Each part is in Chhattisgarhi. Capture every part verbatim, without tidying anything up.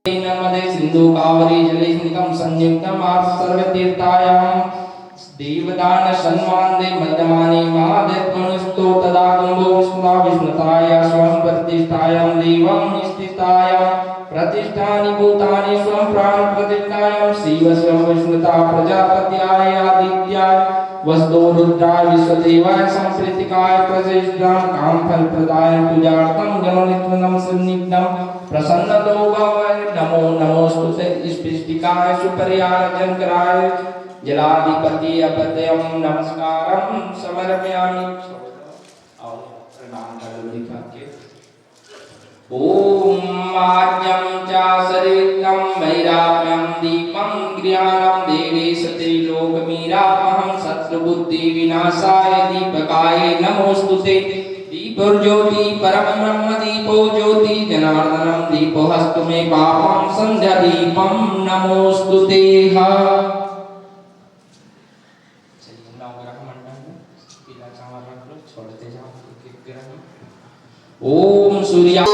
नर्मदे सिंधु कावेरी जलेस्मिन् संगमं कुरुते सर्वतीर्थायां। देवदानसंवादे मध्यमाने महादेवगणस्तु तदा कुम्भो विष्णुता विष्णुताया स्वयंप्रतिष्ठायां देवं स्थितायां। प्रतिष्ठानि भूतानि स्वयं प्राणप्रतिष्ठायां शिव स्वयं विष्णुता प्रजापत्याय आदित्याय वसतो रुद्राय विश्वदेवाय संप्रीतिकाय प्रतिष्ठां कामफलप्रदाय पूजार्थं गणनित्वनं सन्निग्धं। प्रसन्नतो भव नमो नमोस्तुते। स्फटिकाय सुपर्याय जंकराय जलाधिपति अपत्यं नमस्कारं समर्पयामि। और प्रणाम कर लो दीपक के। ॐ आज्यं च सरिक्तं वैराग्यं दीपं ज्ञानं देवेश त्रिलोकमीरापहं शत्रुबुद्धिविनाशाय दीपकाय नमोस्तुते। दीपोर्ज्योति परं ब्रह्म दीपो ज्योति जनार्दनं दीपो हस्तु मे पापं संध्या दीपं नमोस्तुते। चलिए, नवग्रह मंडल में पीला चावल रख लो, छोड़ते जाओ एक एक ग्रह में। ओम सूर्या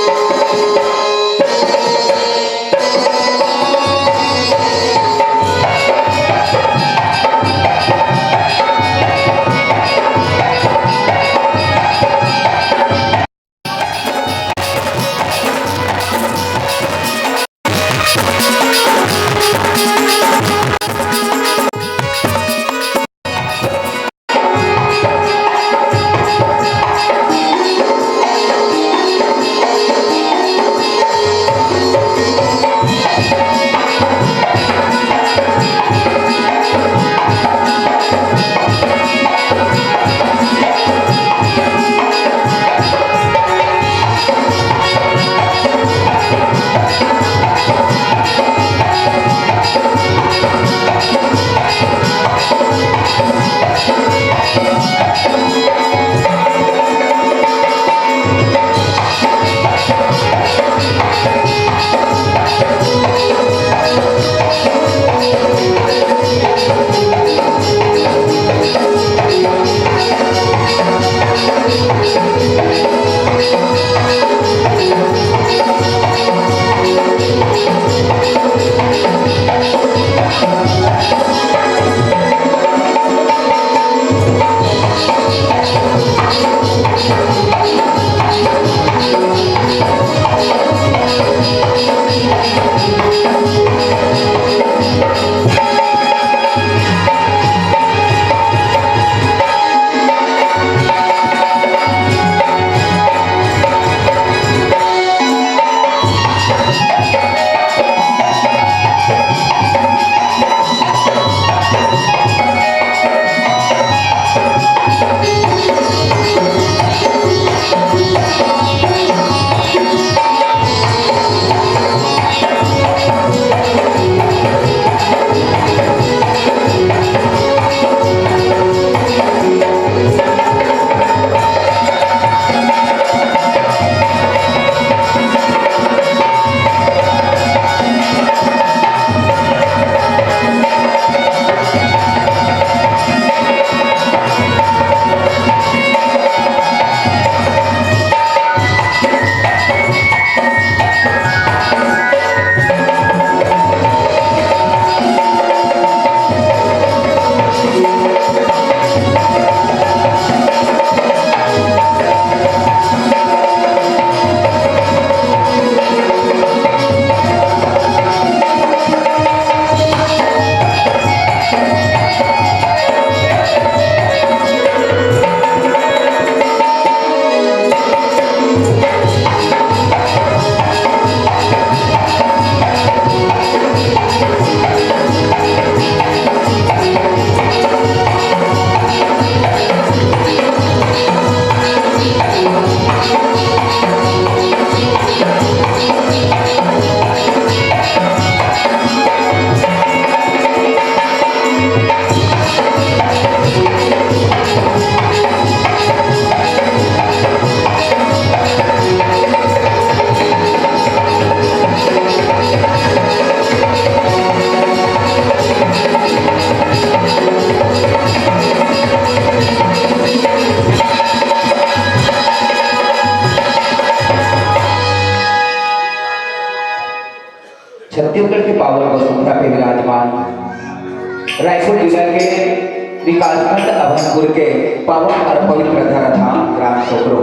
विकासखंड अभनपुर के पावन और पवित्र धराधाम ग्राम टोकरो,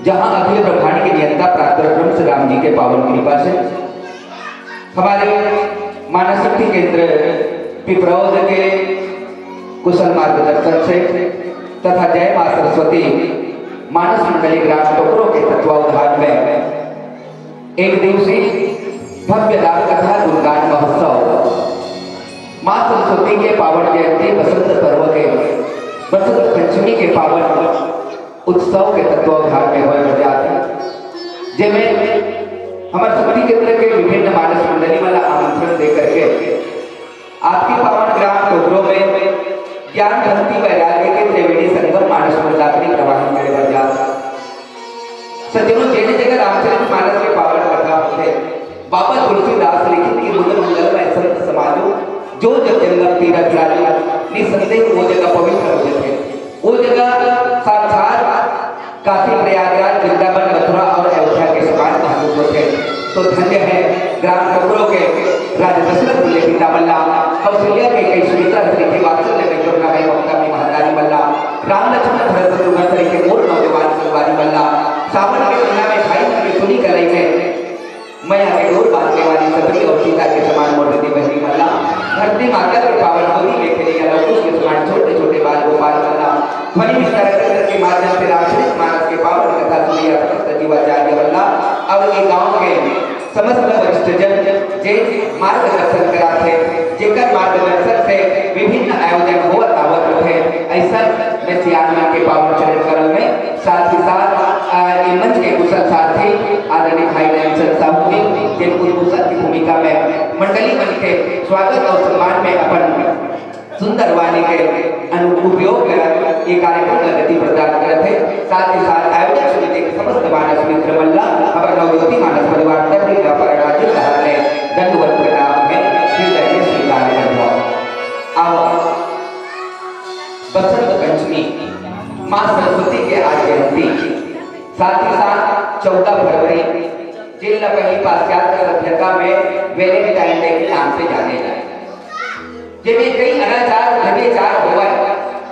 जहां अखिल ब्रह्मांड के नियंता प्राण ब्रह्म श्री राम जी के पावन कृपा से हमारे मानस शक्ति केंद्र पिपरौद के कुशल मार्गदर्शन से तथा जय मां सरस्वती मानस मंडली ग्राम टोकरो के तत्वावधान में एक दिवसीय भव्य राम कथा गुणगान महोत्सव, मां सरस्वती के पावन जयंती, बसंत पर्व के, बसंत पंचमी के पावन उत्सव के तत्वावधान में होए बर जात हे, जेमे हमर शक्ति केंद्र के विभिन्न मानस मंडली मन ला आमंत्रण दे करके आपके पावन ग्राम टोकरो में ज्ञान भक्ति वैराग्य के त्रिवेणी संगम मानस मंदाकिनी प्रवाहन करे बर जात हे। सज्जनों, जेने जगह रामचरित मानस के पावन कथा होथे, बाबा तुलसीदास लिखिन कि मुद मंगल में संत समाजो, जो जग जंगम तीरथ राजो, निसंदेह वो जगह पवित्र हो जाथे। वो जगह साक्षात काशी, प्रयागराज, वृंदावन, मथुरा और अयोध्या के समान महसूस होथे। तो धन्य है ग्राम टोकरो के राजा दशरथ बोले पिता मल्ला, कौशल्या के कई सुमित्रा सरीखे, वात्सल्य में करुणा में ममता में महतारी मल्ला, राम लक्ष्मण भरत शत्रुघ्न सरीखे मोर नौजवान संगवारी मल्ला, सावन के महीना में भाई मन के सुनी कलई में मया के डोर बांधने वाली सबरी और सीता के समान मोर हृदय बहनी मल्ला, धरती माता के पावन गोदी में खेले या लवकुश के समान छोटे छोटे बाल गोपाल मल्ला, ध्वनि विस्तारक यंत्र के माध्यम से रामचरित मानस के पावन कथा सुने या समस्त जीवाचार्य मल्ला और ये गांव के समस्त वरिष्ठ जन जे मार्गदर्शन कराथे, जेकर मार्गदर्शन से विभिन्न आयोजन होवत आवत रथे, ऐसा मैं सियान मन के पावन चरण कमल में साथ ही साथ, अ, ये मंच के कुशल सारथी आदरणीय भाई नैनचंद साहू जी, जिन उद्घोषक की भूमिका में मंडली मन के स्वागत और सम्मान में अपन सुंदर वाणी के अनु-, उपयोग कर ये कार्यक्रम ला गति प्रदान करत हे। साथ ही साथ आयोजक समिति के समस्त मानस मित्र मन ला, हमर नवज्योति मानस परिवार तरफ ले अपन राजीव डहर ले दंडवत प्रणाम हे, हृदय में स्वीकार करबो। अब बसंत पंचमी, माँ सरस्वती के आज जयंती, साथ ही साथ चौदह फरवरी, जिन ला पहली पाश्चात्य सभ्यता में Valentine Day के नाम से जाने जाए, जेमे कई अनाचार व्यभिचार होवय।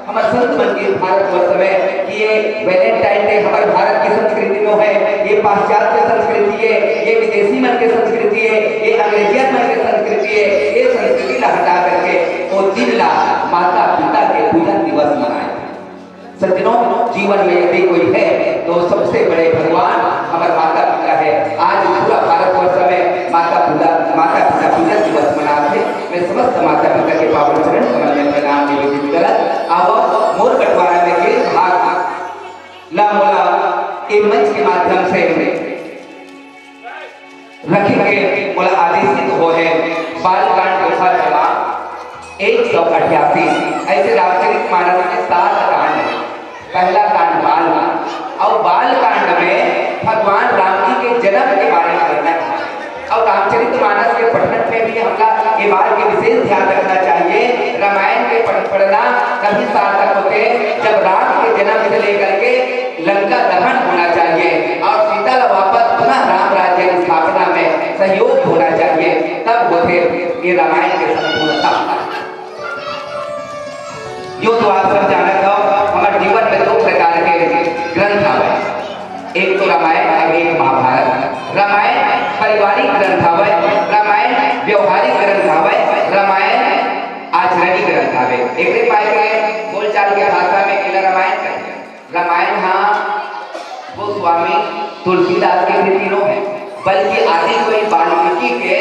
हमर संत मन के भारतवर्ष में कि ये Valentine Day हमर भारत की संस्कृति नो है, ये पाश्चात्य संस्कृति है, ये विदेशी मन के संस्कृति है, ये अंग्रेजियन मन के संस्कृति है, ये संस्कृति ला हटा करके वो दिन ला माता पिता के पूजन दिवस मनाए। सज्जनों, जीवन में यदि कोई है तो सबसे बड़े भगवान हमर माता पिता है। आज पूरा भारतवर्ष में माता पिता, माता पिता पूजन दिवस मनात हे। मैं समस्त माता पिता के पावन चरण कमल में प्रणाम निवेदित करत, आवो मोर बंटवारा में के भाग ला मोला ए मंच के माध्यम से रखे के मोला आदेशित होहे। बालकांड दोहा क्रमांक एक सौ अट्ठासी। ऐसे रामचरित मानस में सात कांड हे। पहला कांड बाल कांड, और बाल कांड में भगवान राम जी के जन्म के बारे में वर्णन हे। और रामचरित मानस के पठन में भी हमला ये बात के विशेष ध्यान रखना चाहिए। रामायण के पढ़-, पढ़ना तभी सार्थक होते हैं जब राम के जन्म से लेकर के लंका दहन होना चाहिए और सीता ला वापस पुनः राम राज्य की स्थापना में सहयोग होना चाहिए, तब होथे ये रामायण के संपूर्णता। यो तो आप सब जानत हो, हमर जीवन में दो प्रकार के ग्रंथ आवे, एक तो रामायण और एक महाभारत। रामायण पारिवारिक ग्रंथ आवे, रामायण व्यवहारिक ग्रंथ आवे, रामायण आचरणी ग्रंथ आवे। एकरे पाए के बोलचाल के भाषा में एला रामायण कहे। रामायण हा गोस्वामी तुलसीदास के कृति नो है, बल्कि आदि कवि वाल्मीकि के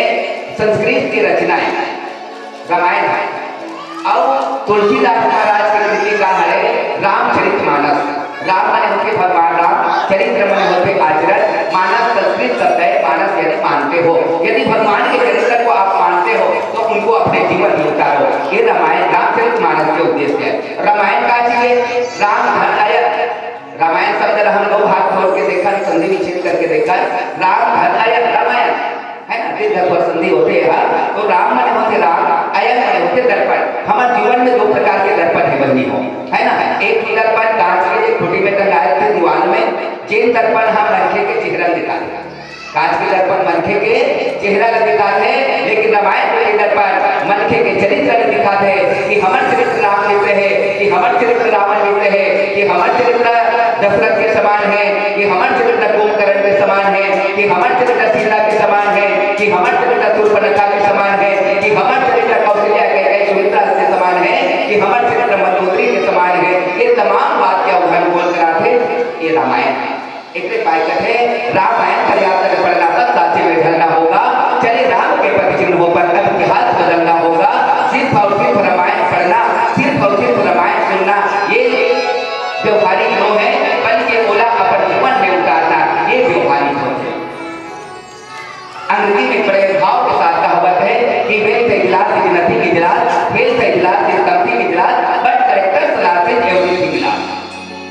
संस्कृत के रचना है रामायण है। और तुलसीदास महाराज के कृति का है रामचरित मानस। राम माने होते भगवान राम, चरित्र माने होते आचरण, मानस संस्कृत शब्द है, मानस यानी मानते हो। यदि भगवान के चरित्र को आप मानते हो तो उनको अपने जीवन में उतारो। ये रामायण रामचरित मानस के उद्देश्य है। रामायण का चाहिए? राम धन अयन। रामायण शब्द ला हम दो भाग जोड़ के देखा, संधि विच्छेद करके देखा। राम धन अयन रामायण है ना, दीर्घ स्वर संधि होते हैं। तो राम माने होते राम, अयन माने होते दर्पण। हमारे जीवन में दो प्रकार के दर्पण है बनी हो, है ना? एक तो दर्पण कांच के, एक खूंटी में टंगाए रखे दीवार में, जेन दर्पण हम रखे के चेहरा दिखा दे। कांच के दर्पण मनखे के चेहरा ला दिखाथे, लेकिन रामायण के दर्पण मनखे के चरित्र ला दिखाथे कि हमन समान हे, कि हमर चरित्र कुंभकर्ण के समान हे, कि हमर चरित्र सीता के समान हे, कि हमर चरित्र शूर्पणखा के समान हे, कि हमर चरित्र कौशल्या, कैकेयी, सुमित्रा के समान हे, कि हमर चरित्र मंदोदरी के समान हे। ये तमाम बात के अवधान कोन कराथे? ये रामायण हे। एकरे पाय कथे, रामायण पर्याप्त पढ़ना, तब साचे में ढलना होगा। चले राम के पद चिन्हों पर, अब इतिहास बदलना होगा। सिर्फ और सिर्फ रामायण पढ़ना, सिर्फ और सिर्फ रामायण सुनना, ये व्यवहारिक नो हे, बल्कि ओला अपन जीवन में उतारना, ये व्यवहारिक नो हे। अंग्रेजी में बड़े भाव के साथ कहावत हे कि wealth is large is nothing is large, health is large is something is large, but character is large is everything large।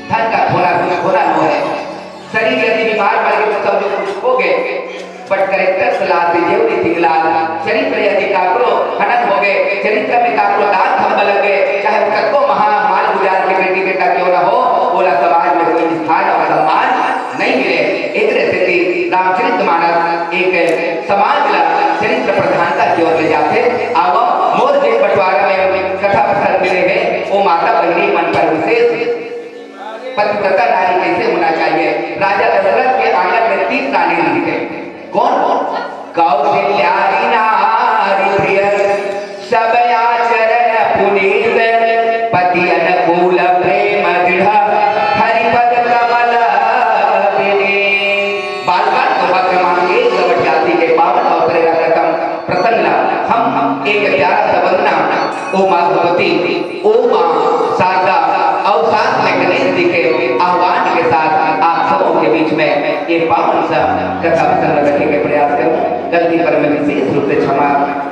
धन का खोना कुछ खोना नो हे। शरीर यदि बीमार पड़ गए तो समझो कुछ खो गए, but character is large is everything large। चरित्र यदि काकरो हनन हो गए, चरित्र में काकरो दाग धब्बा लग गए, चाहे वो कतको महामाल गुजार के बेटी बेटा क्यों ना हो, ओला समाज में कोई स्थान और सम्मान नहीं मिले। एकरे सेती रामचरित मानस एक समाज ला चरित्र प्रधानता की ओर ले जाथे। आवो, मोर जेन बंटवारा में कथा प्रसंग मिले हे, वो माता बहिनी मन पर विशेष पतिव्रता नारी कैसे होना चाहिए। राजा दशरथ के आंगन में तीन रानी रहिथे। कौन? कौशल्या नारी प्रिय, सब आचरण पुनीत, पति अनुकूल प्रेम दृढ़, हरि पद कमल विनीत। बाल कांड दोहा क्रमांक एक, कवट जाति के पावन और प्रेरक रतन प्रसंग ला हम एक प्यारा सा वंदना ओ माँ भगवती, ओ माँ शारदा और साथ में गणेश जी के आह्वान के साथ आप सबों के बीच में ये पावन सा कथा प्रसंग रखने के प्रयास करूँ। गलती पर मैं विशेष रूप से क्षमा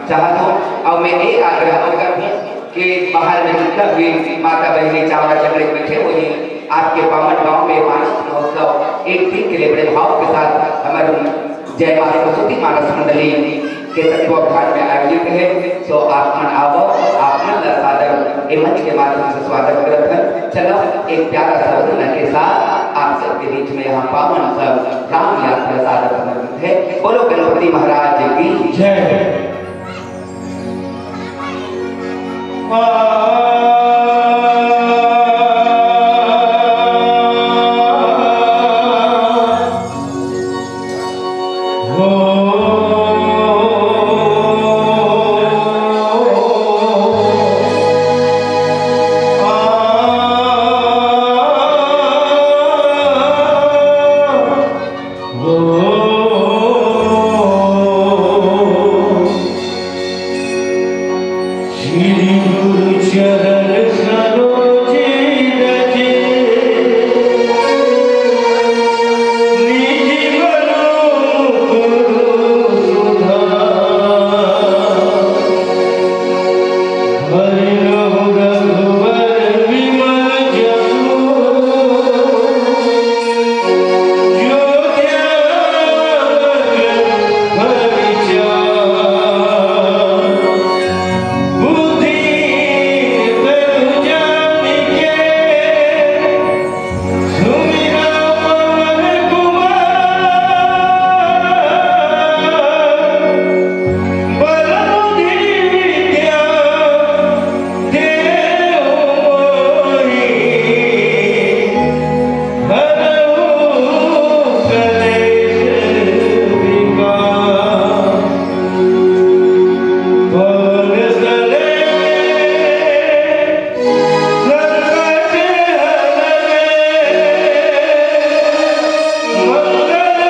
चाहता हूँ और मैं एक आग्रह और करता हूँ कि बाहर में जितना भी माता बहनी चावड़ा चकले बैठे हुए हैं, आपके पावन गांव में मानस महोत्सव एक दिन के लिए बड़े भाव के साथ हमारे जय माँ सरस्वती मानस मंडली के तत्वावधान में आयोजित हे। सो आप मन आवव, आप मन ला सादर ए मंच के माध्यम से स्वागत करत हन। चलो, एक प्यारा सा वंदना के साथ आप सबके बीच में यहाँ पावन सा राम यात्रा सादर समर्पित हे। बोलो गणपति महाराज की जय। श्री गुरु चरण सरोज रज, निज गुरु मुकुर सुधार। हरिणो रघुबर विमल जसु, जो ध्यान हरि चार। बुद्धि तनु जानिके सुमिरा पवन कुमार। बल बुद्धि विद्या देहु मोहि हरहु कलेश विकार। पवन तनय संकट हरवे मंगल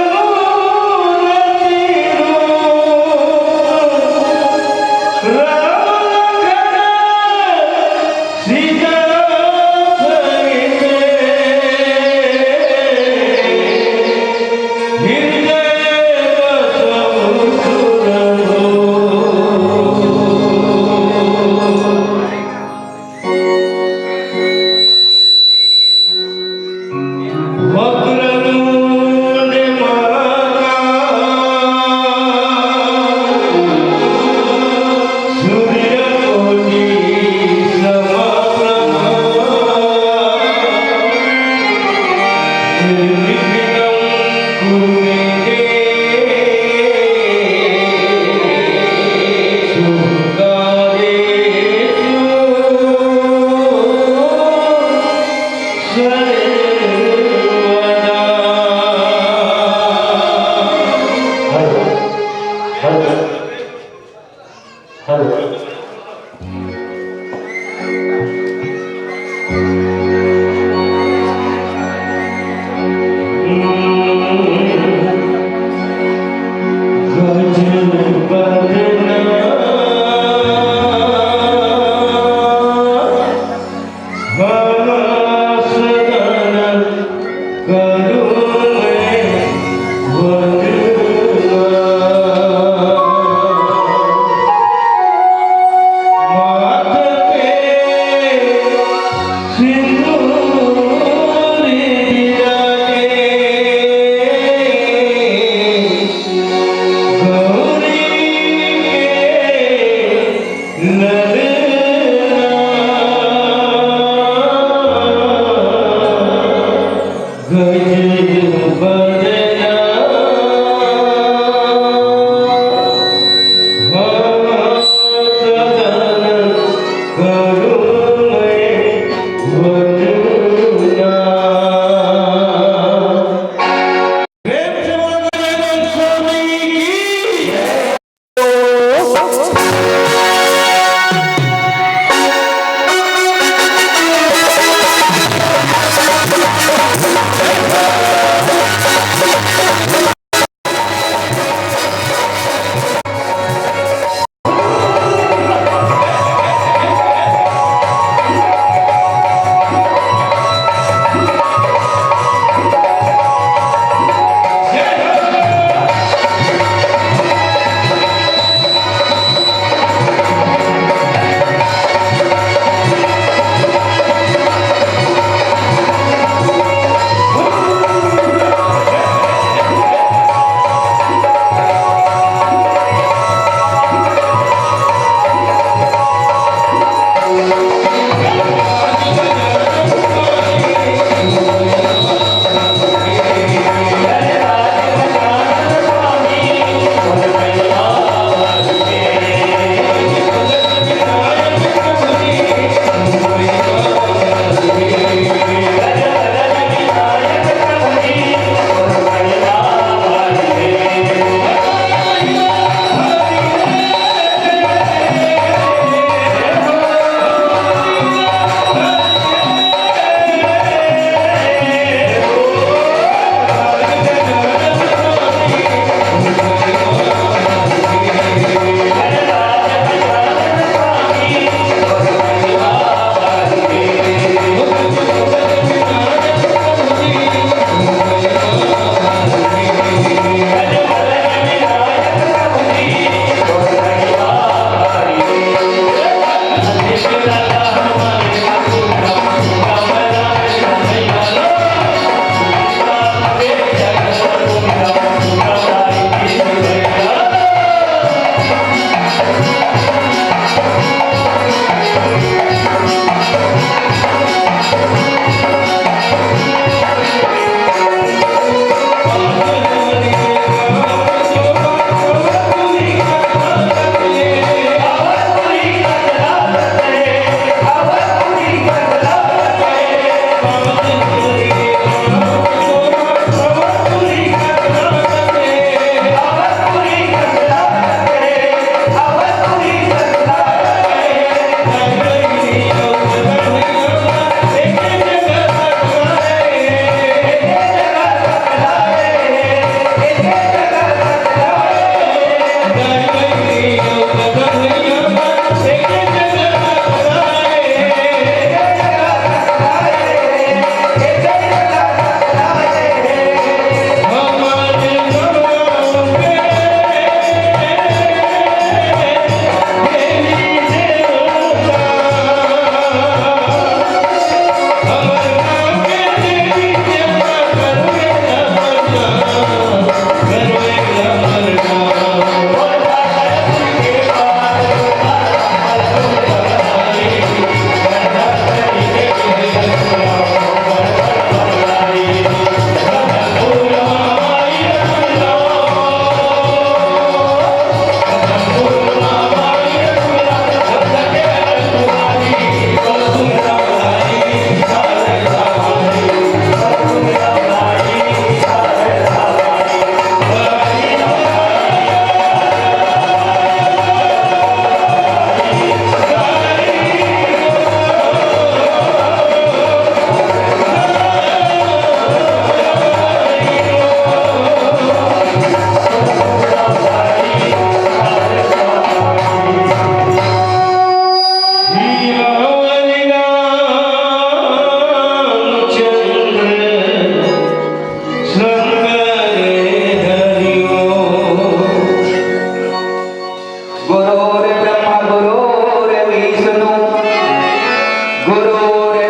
मूरति रूप। राम लखन सीता सहित हृदय बसहु सुरभूप। वक्रतुंड महाकाय सूर्यकोटि समप्रभ।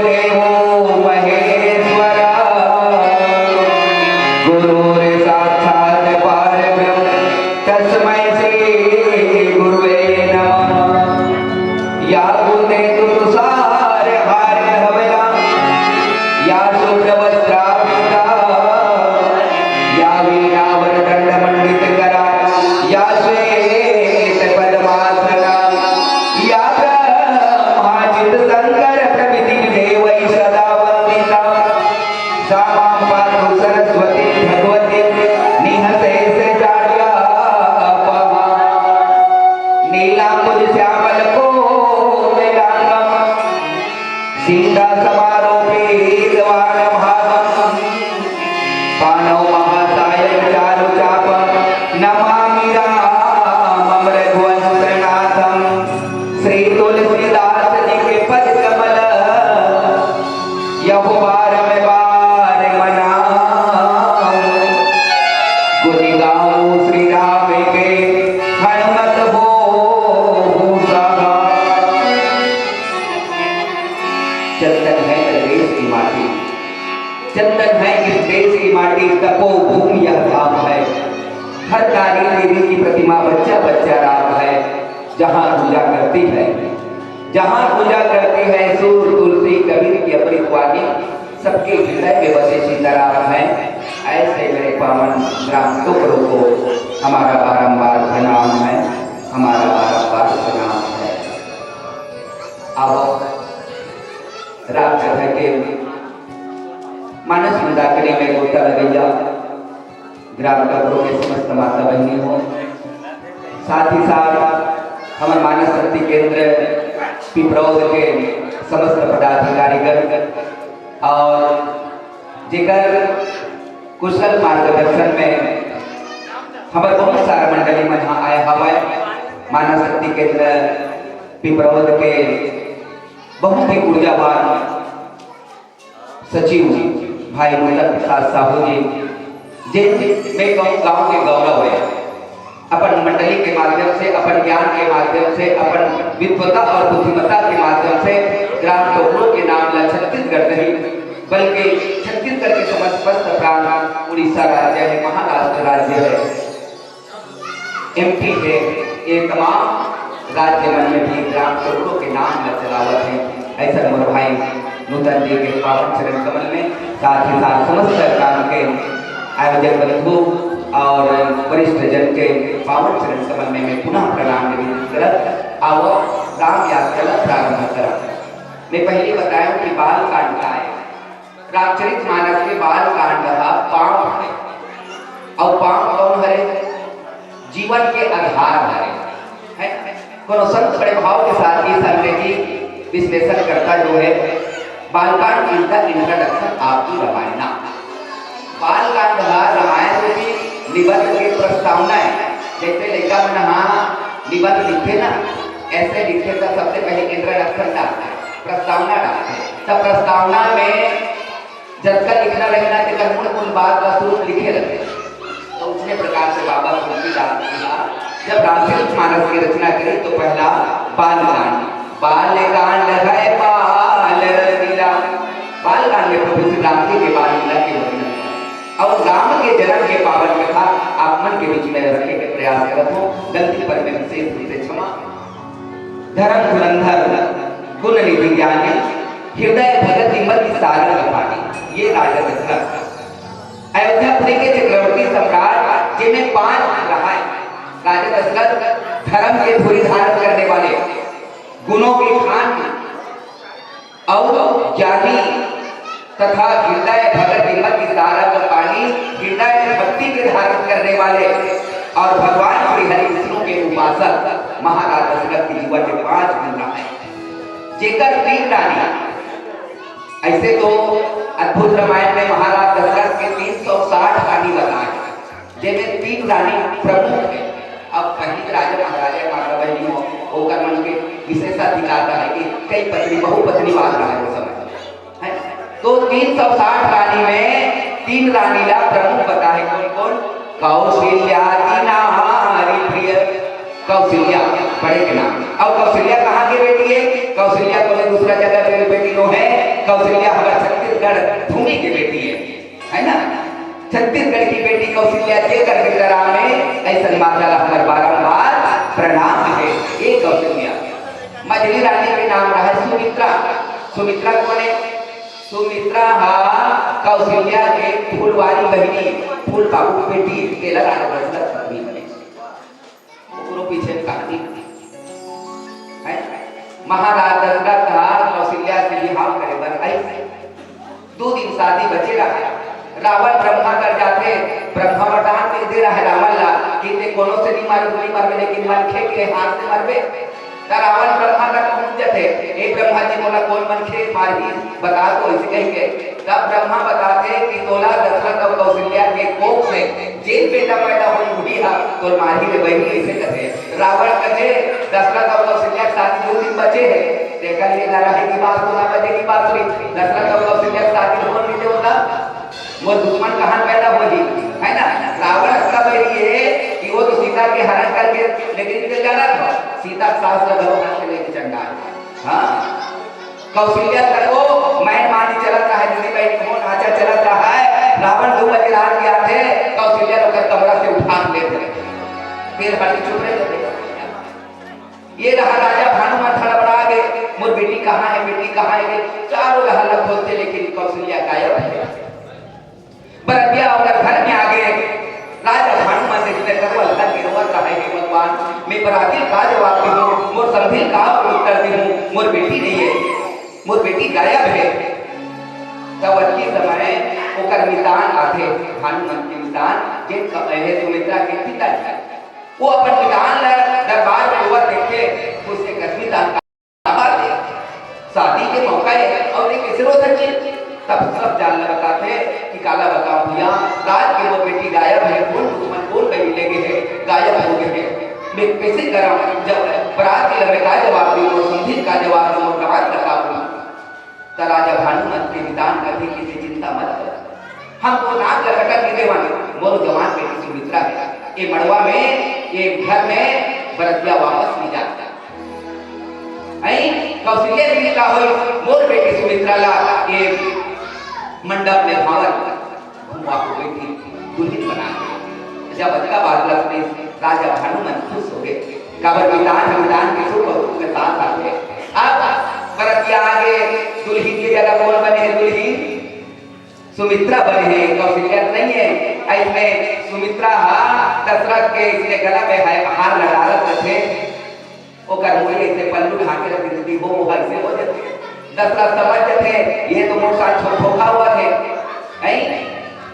देवो महेश्वर, गुरुर्साक्षात् परब्रह्म, तस्मै श्री गुरुवे नमः। या भूतेन्दु तुषार हार धवला, या शुभ्र वस्त्रावृता, या वीणा वरदण्ड मंडित करा, या श्वेत पद्मासना, या ब्रह्मा जित शंकर प्रभृति देवै सदा वंदिता। सा मां पातु सरस्वती भगवती निःशेष जाड्यापहा। नीलाम्बुज श्यामल कोमलांगम सीता समारोपितवान भागम। पाणौ महासायक चारु चाप नमामि रामम रघुवंशनाथम। श्री तुलसीदास जी के पद कमल यहु बारम बार मनाऊं। गुण गाऊं श्री राम के हनुमत होहु सहाय। चंदन है प्रदेश की माटी, चंदन है इस देश की माटी, तपोभूमि यह धाम है। हर नारी देवी की प्रतिमा, बच्चा बच्चा राम है। जहाँ पूजा करती है, जहाँ पूजा करती है, सूर, तुलसी, कबीर की अमृत वाणी सबके हृदय में बसे सीताराम है। ऐसे मेरे पावन ग्राम टुकड़ों को हमारा बारंबार प्रणाम है, हमारा बारंबार प्रणाम है। अब राम कथा के मानस मंदाकिनी में गोता लगैया ग्राम टुकड़ों के समस्त माता बहनी हो, साथ ही साथ हमर मानस शक्ति केंद्र पिपरौद के समस्त पदाधिकारीगण और जेकर कुशल मार्गदर्शन में हमर बहुत सारा मंडली मन ह आए हवय। मानस शक्ति केंद्र पिपरौद के बहुत ही ऊर्जावान सचिव भाई नूतन प्रसाद साहू जी, जे मैं कहूँ गांव के गौरव है, अपन मंडली के माध्यम से, अपन ज्ञान के माध्यम से, अपन विद्वता और बुद्धिमत्ता के माध्यम से ग्राम टोकरो के नाम ला छत्तीसगढ़ नहीं, बल्कि छत्तीसगढ़ के समस्त प्रांत उड़ीसा राज्य है, महाराष्ट्र राज्य है, एमपी है, ये तमाम राज्य मन में भी ग्राम टोकरो के नाम ला चलावत है। ऐसा मोर भाई नूतन जी के पावन चरण कमल में, साथ ही साथ समस्त ग्राम के आयोजक बंधु और वरिष्ठ जन के पावन चरण कमल में मैं पुनः प्रणाम निवेदित करत आव राम यात्रा ला प्रारंभ करत। मैं पहले बताया कि बाल कांड का है। रामचरित मानस के बाल कांड ह पांव हरे। अउ पांव कौन हरे? जीवन के आधार हरे। है? कोनो संत बड़े भाव के साथ ये संग्रह की विश्लेषण करता जो है, Balkand is the introduction of the Ramayana. Balkand ह रामायण रूपी निबंध के प्रस्तावना है। जैसे लइका मन ह निबंध लिखथे ना, ऐसे लिखथे त सबसे पहले introduction डालथे, प्रस्तावना डालथे। त प्रस्तावना में जतका लिखना रहना, तेकर मूल मूल बात ला शुरू में लिखे रहते। तो उसने प्रकार से बाबा तुलसीदास जी हा जब रामचरित मानस की रचना करी तो पहला बालकांड, बालकांड है बाल लीला। बालकांड में प्रभु श्री राम जी के बाल लीला के वर्णन है। और राम के जन्म के पावन कथा आप मन के बीच में रखे के प्रयास करत हो, गलती पर मैं विशेष रूप से क्षमा। धर्म धुरंधर गुण निधि ज्ञानी, हृदय भगति मति सारंग पानी। ये राजा दशरथ, अयोध्यापुरी के चक्रवर्ती सम्राट, जेमे पांच गुण रहाय। राजा दशरथ धर्म के धुरी धारण करने वाले, गुणों की खान और ज्ञानी तथा हृदय भगति मति सारंग पानी, हृदय भक्ति के धारण करने वाले और भगवान श्री हरि विष्णु के उपासक महाराज दशरथ के जीवन में पांच गुण रहाय, जेकर तीन रानी। ऐसे तो अद्भुत रामायण में महाराज दशरथ के तीन सौ साठ रानी बताए, जेमे तीन रानी प्रमुख है। अब पहिली राजा महाराजा माता बहनी हो, ओकर मन के विशेषाधिकार रहे कि कई पत्नी, बहुपत्नीवाद रहे वो समय, है। तो तीन सौ साठ रानी में तीन रानी ला प्रमुख बताए, कौन कौन? कौशल्या अति नारी प्रिय, कौशल्या, बड़े के नाम। अउ कौशल्या कहाँ के बेटी हे? कौशल्या कोनो दूसरा जगह के बेटी नोहे। कौशल्या हमर छत्तीसगढ़ भूमि के बेटी हे, है ना? छत्तीसगढ़ की बेटी कौशल्या जेकर बेकराम हे, अइसन माता ला हमर बारंबार प्रणाम हे। ए कौशल्या, मझली रानी के नाम रहय सुमित्रा। सुमित्रा कोन हे? सुमित्रा हा कौशल्या के फुलवारी बहिनी, फूल बाबू के बेटी, तेला राजा दशरथ पत्नी बने। ओकरो पीछे कहानी हे। महाराज दशरथ हा कौशल्या से बिहाव करे बर आइस। दू दिन शादी बचे रहय। रावण ब्रह्मा कर जाथे, ब्रह्मा वरदान दे दे रहय रावण ला कि ते कोनो से नहीं मरबे, नहीं मरबे, लेकिन मनखे के हाथ से मरबे। त रावण ब्रह्मा तक पहुंच जथे, "ए ब्रह्मा जी, मोला कोन मनखे मारही, बता तो," अइसे कहिके। तब ब्रह्मा बताथे कि तोला दशरथ अउ कौशल्या के कोख से जेन बेटा पैदा होही, उही हा तोर मारही रे बहिनी, अइसे कथे। रावण कथे, "दशरथ अउ कौशल्या के शादी दू दिन बचे हे, तेकर ले ना रहे की बात, ना बजे की बात हुई। दशरथ अउ कौशल्या के शादी होन नहीं देवता।" मोर दुश्मन कहाँ पैदा होही, है ना? रावण अतका बैरी हे कि वो तो सीता के हरण करके, लेकिन इनके जानत हो, सीता के सास ला घलो हाथ से लेके चंडाल। हाँ, कौशल्या तको मैं मानी चलत रहय, दीदी भाई, कौन आचा चलत रहय, रावण दू बजे रात के आथे, कौशल्या ला ओकर कमरा से उठा के ले जाथे। फिर हटी चुप रह जाथे। ये रहा राजा भानुमंत हड़बड़ा गे, "मोर बेटी कहाँ हे, बेटी कहाँ हे?" चारों डहर ला खोजथे, लेकिन कौशल्या गायब हे। बरतिया ओकर घर में आ गे। राजा भानुमंत इतने करवल धर के रोवत रहे, "हे भगवान, मैं बराती का जवाब दूँ, मोर समधी का उत्तर दूँ, मोर बेटी नहीं हे, मोर बेटी गायब हे।" तब अतकी समय ओकर मितान आथे, भानुमंत के मितान, जेन कहे सुमित्रा के पिताजी। वो अपन मितान ला दरबार में रोवत देखथे, उसने कस मितान का बात हे, शादी के मौका हे अउ ये कइसे रोत हे? तब सब जान ल बताथे कि काला बतावंव भइया, रात के मोर बेटी गायब हे, कोन दुश्मन कोन कहीं ले गे हे, गायब हो गे हे। मैं कइसे करंव? जब बरात के लगे का जवाब दूँ, मोर समधी का जवाब दूँ, मोर दामाद का का बोलूँ? त राजा भानुमंत के मितान कथे कि ते चिंता मत कर, हम तो नाक ल कटक नहीं देवन, मोर जवान बेटी सुमित्रा हे, ये मड़वा में, ये घर में बरतिया वापस नहीं जात। अई कौशल्या जी का होई, मोर बेटी सुमित्रा ला ये मंडप में भावन घुमा को बेटी दुल्हन बना के। जब अतका बात ला सुने, राजा भानुमंत खुश हो गे। काबर मितान, मितान के सुख अउ दुख में साथ आथे। अब बरतिया आगे, दुल्हिन के जगह कोन बने हे? दुल्हिन सुमित्रा बने हे, कौशल्या नहीं हे। अइसने सुमित्रा हा दशरथ के इसने गला में है, हार ला डालत रथे। ओकर मुड़ी अइसे पल्लू ढाके रख देथे, वो, वो अइसे हो जाथे। दशरथ समझ जाथे, ये तो मोर साथ छो-, धोखा हुआ थे, नहीं?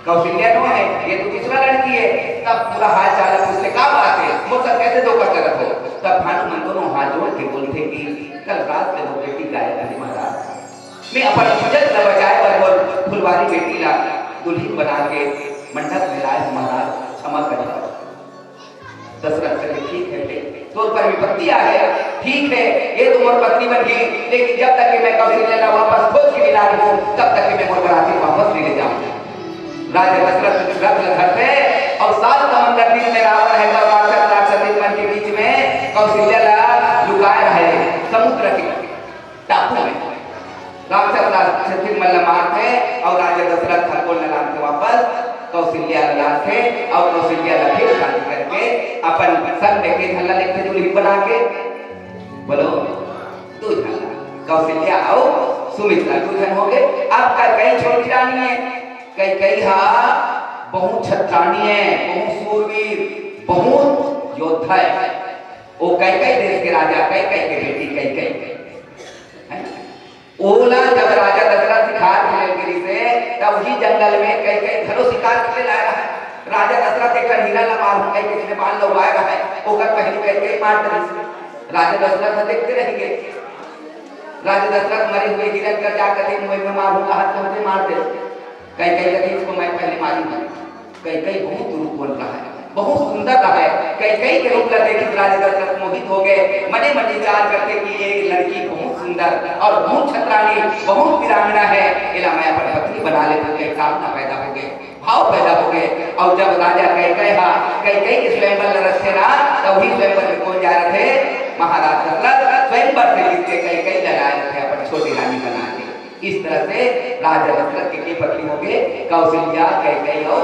कौशल्या नोहे, ये तो दूसरा लड़की हे। तब पूरा हाल चाल पूछथे, का बात हे, मोर साथ कइसे धोखा करत हो? तब भानुमंत दोनों हाथ जोड़ के बोलथे कि कल रात से मोर बेटी गायब हे महाराज, मैं अपन इज्जत ला बचाए बर मोर फुलवारी बेटी ला दुल्हिन बना के मंडप में लाए हूँ महाराज, क्षमा करें। दशरथ कहे, "ठीक हे बे, तोर पर विपत्ति आ गे, ठीक हे, ये तो मोर पत्नी बनही, लेकिन जब तक कि मैं कौशल्या ला वापस खोज के नहीं लाऊँ, तब तक कि मैं मोर बराती वापस नहीं ले जाऊँ।" राजा दशरथ रथ ला धरथे अउ सात समंदर बीच में रावण हे अउ राक्षस राक्षसी मन के बीच में कौशल्या ला लुकाए रहे समुद्र के टापू में। राक्षस राक्षसी मन ला मारथे अउ राजा दशरथ ठाकुर ला लानथे वापस, कौशल्या ला लानथे अउ कौशल्या ला फिर शादी करके अपन संग में के झन ला लेथे दुल्हिन बना के। बोलो, दू झन ला, कौशल्या अउ सुमित्रा, दू झन हो गे। अब कैकेयी छोटी रानी हे, कैकेयी हा बहुत छत्रानी हे, बहुत सूरवीर, बहुत योद्धा हे। वो कैकेयी देश के राजा कैकेयी के बेटी कैकेयी हे। ओला जब राजा दशरथ शिकार खेले गिरिस हे, तब उही जंगल में कैकेयी घलो शिकार खेले लाए रहे। राजा दशरथ एक ठन हिरण ला मारहूं कहिके इसने बाण ला उड़ाए रहे, ओकर पहली कैकेयी मार दिस। राजा दशरथ देखते रह गे। राजा दशरथ मरे हुए हिरण कर जाकर एक मुंह में मारहूं कहा, तुमने मार दे। कैकेयी कहिस, इसको मैं पहले मारी हूं। कैकेयी बहुत रूपवंत रहय, बहुत सुंदर रहय। कैकेयी के रूप ला देखिस राजा दशरथ मोहित हो गे। मने मन विचार करथे कि ये लड़की बहुत सुंदर अउ बहुत छत्रानी, बहुत वीरांगना हे, एला मैं अपन पत्नी बना लेथंव, कहिके कामना पैदा हो गे। भाव पैदा हो गए। अउ जब राजा कैकई हा कैकई के स्वयंवर ल रखथे ना, तब ही स्वयंवर में कौन जाय रथे? महाराज दशरथ स्वयंवर से जीत के कैकई ल लाय रथे अपन छोटी रानी बना के। इस तरह से राजा दशरथ के के पत्नी हो गए? कौशल्या, कैकई अउ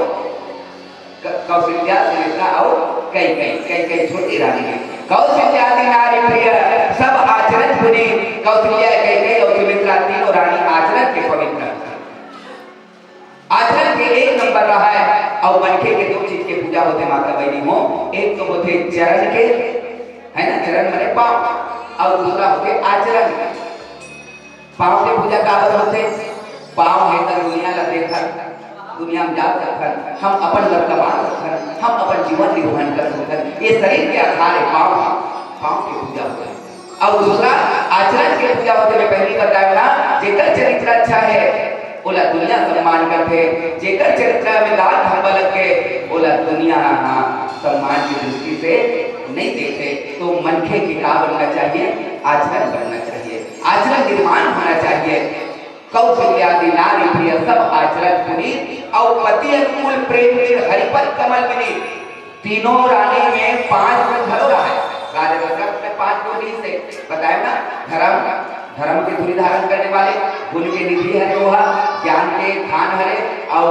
क-, कौशल्या, सुमित्रा अउ कैकई। कैकई छोटी रानी है। कौशल्यादि नारी प्रिय सब आचरण पुनीत। कौशल्या, कैकई अउ सुमित्रा तीनों रानी आचरण के पवित्र हैं। आचरण के एक नंबर रहा है। अउ मनखे के दो चीज के पूजा होथे माता बहिनी हो, एक तो होथे चरण के, है ना, चरण माने पाँव, अउ दूसरा होथे आचरण। पाँव के पूजा काबर होथे? पाँव हे त दुनिया ला देखन, दुनिया में जा सकथन, हम अपन घर कमा सकथन, हम अपन जीवन निर्वहन कर सकथन। ये शरीर के आधार है पाँव, पाँव के पूजा होथे। अउ दूसरा आचरण के पूजा होथे। मैं पहली बताया ना, जेकर चरित्र अच्छा है ओला दुनिया सम्मान करथे, जेकर चरित्र में दाग धब्बा लग के ओला दुनिया सम्मान की दृष्टि से नहीं देखते। तो मनखे के का बनना चाहिए? आचरण बनना चाहिए, आचरण निर्माण होना चाहिए। कौशल्यादि नारी प्रिय सब आचरण पुनीत, अउ पति अनुकूल प्रेम के हरिपद कमल विनीत। तीनों रानी में पांच गुण घलो रहा है। राजा दशरथ में पांच गुण भी से बताया ना, धर्म, धर्म के धुरी धारण करने वाले, गुण के निधि हरे ओहा, ज्ञान के खान हरे, अउ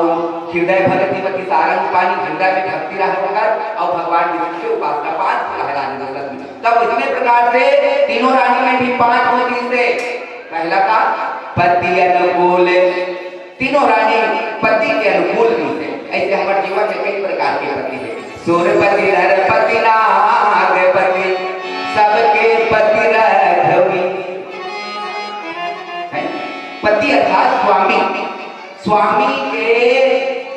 हृदय भगति मति सारंग पानी, हृदय में भक्ति रहे ओकर, अउ भगवान विष्णु के उपासना, पांच गुण रहे राजा दशरथ में। तब इसमें प्रकार से तीनों रानी में भी पांच गुण दिस हे। पहला का पति अनुकूल, तीनों रानी पति के अनुकूल दिस हे। ऐसे हमारे जीवन में कई प्रकार के पति है, सुरपति नरपति नागपति, सबके पति रघुवीर। है? पति अर्थात स्वामी, स्वामी के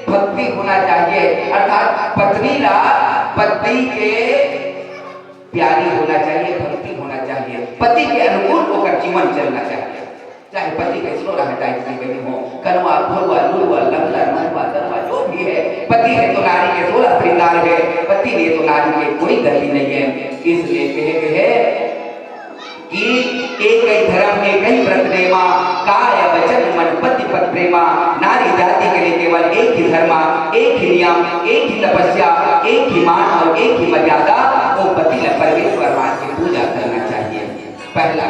भक्ति होना चाहिए, अर्थात पत्नी ला पति के प्यारी होना चाहिए, भक्ति होना चाहिए, पति के अनुकूल ओकर जीवन चलना चाहिए। चाहे पति कैसनो रहे, चाहे किसी बहन हो, कनवा, घुरवा, लुरवा, लंगड़ा, मरवा, दरवा, जो भी है, पति है तो नारी के सोलह श्रृंगार है, पति नहीं है तो नारी के कोई गति नहीं है। इसलिए कहे गए हैं कि एक ही धर्म, एक ही व्रत नेमा, काय वचन मन पति पद प्रेमा, नारी जाति के लिए केवल एक ही धर्म, एक ही नियम, एक ही तपस्या, एक ही मान और एक ही मर्यादा। वो पति ला परमेश्वर मान के पूजा करना चाहिए। पहला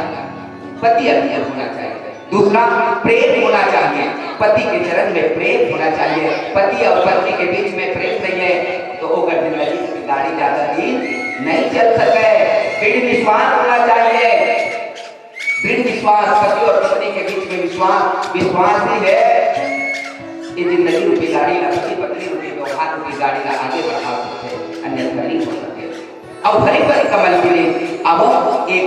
पति अनुकूल होना चाहिए, दूसरा प्रेम होना चाहिए, पति के चरण में प्रेम होना चाहिए। पति और पत्नी के बीच में प्रेम नहीं है तो ओकर जिंदगी में गाड़ी ज्यादा दिन नहीं चल सके। दृढ़ विश्वास होना चाहिए, दृढ़ विश्वास, पति और पत्नी के बीच में विश्वास, विश्वास ही है ये जिंदगी रूपी गाड़ी ला, पति पत्नी रूपी व्यवहार रूपी गाड़ी ला आगे बढ़ा सकते हैं, अन्यथा नहीं हो सकते। अब हरि पद कमल के लिए अब एक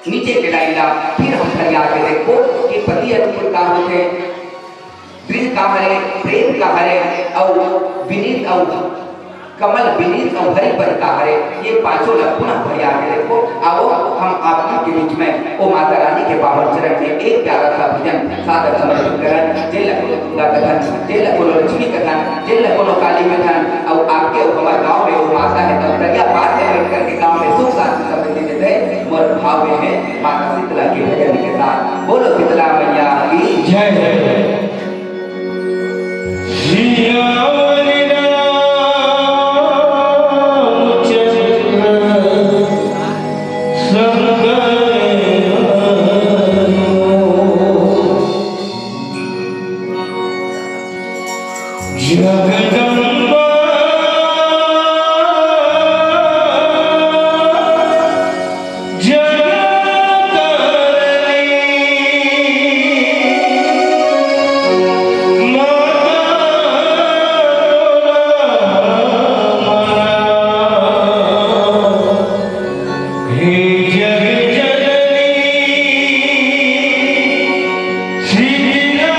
नीचे के लाइन ला फिर हम फरिया के देखो कि पति अनुकूल का होथे, दृढ़ का हरे, प्रेम का हरे, अउ विनीत अउ कमल विनीत अउ हरि पद का हरे, ये पांचों ला पुनः फरिया के देखो। आओ हम आप मन के बीच में ओ माता रानी के पावन चरण में एक प्यारा सा भजन सादर समर्पित करन। जेला कोनो दुर्गा कथन, जेला कोनो लक्ष्मी कथन, जेला कोनो काली कथन, अउ आपके अउ हमर गांव में ओ माता है, तब दरिया पार में बैठ करके गांव में सुख शांति समृद्धि दे दे। मोर भाव में है माता शीतला के भजन के साथ। बोलो शीतला मैया की जय। श्री राम रामचंद्र शंकर जगदम्बा जगतारिणी माता तोरा हमारा। हे जग जननी शीतला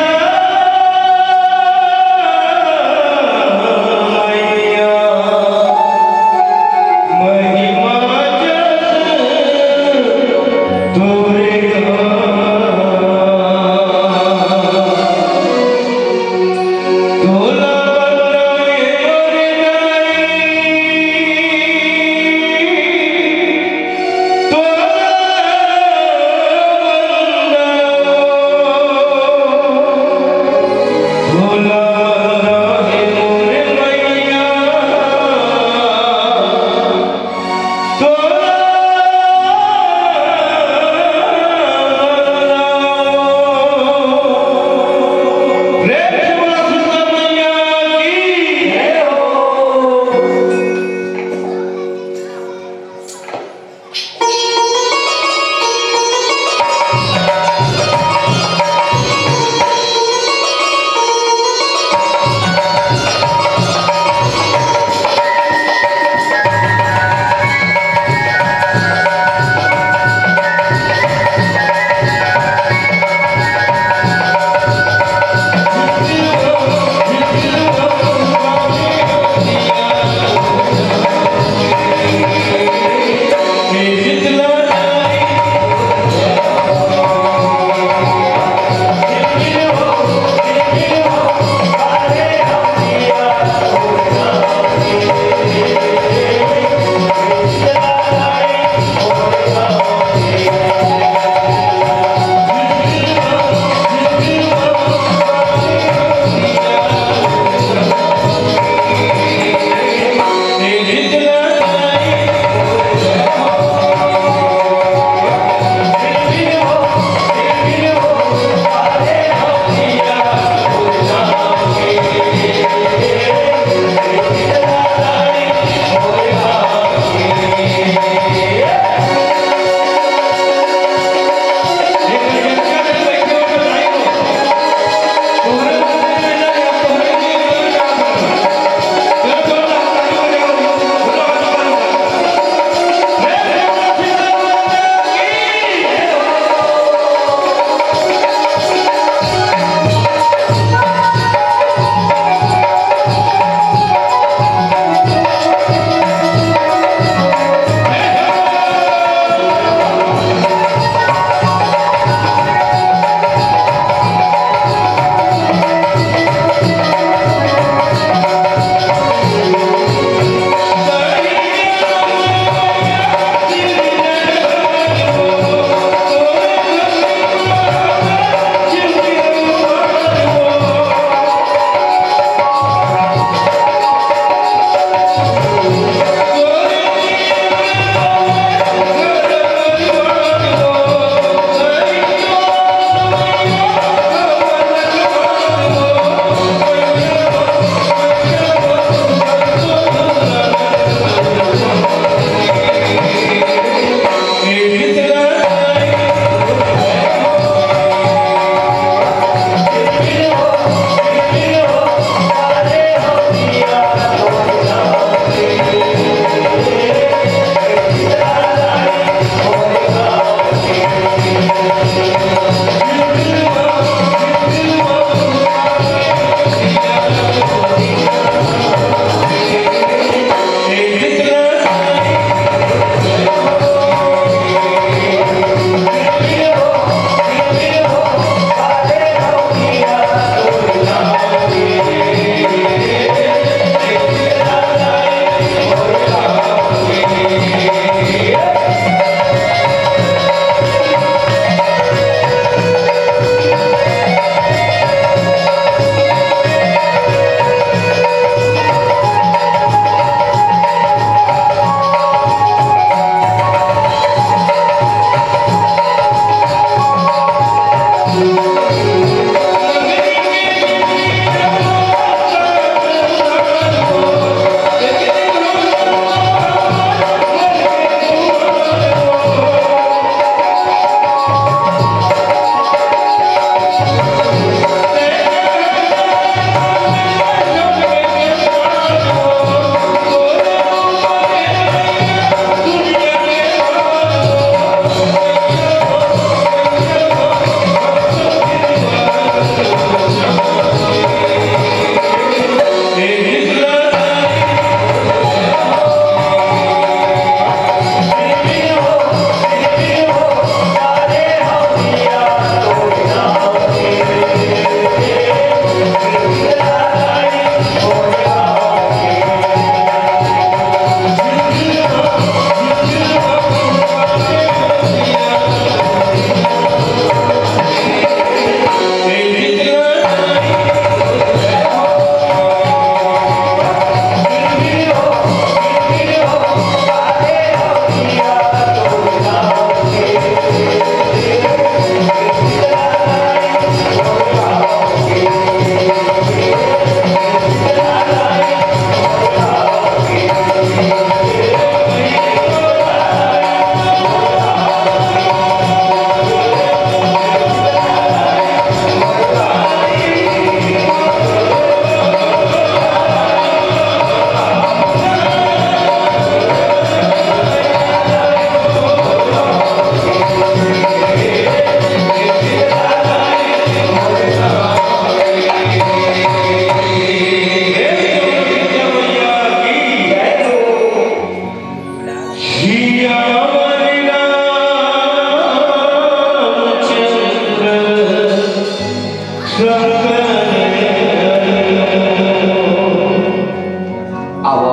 आओ,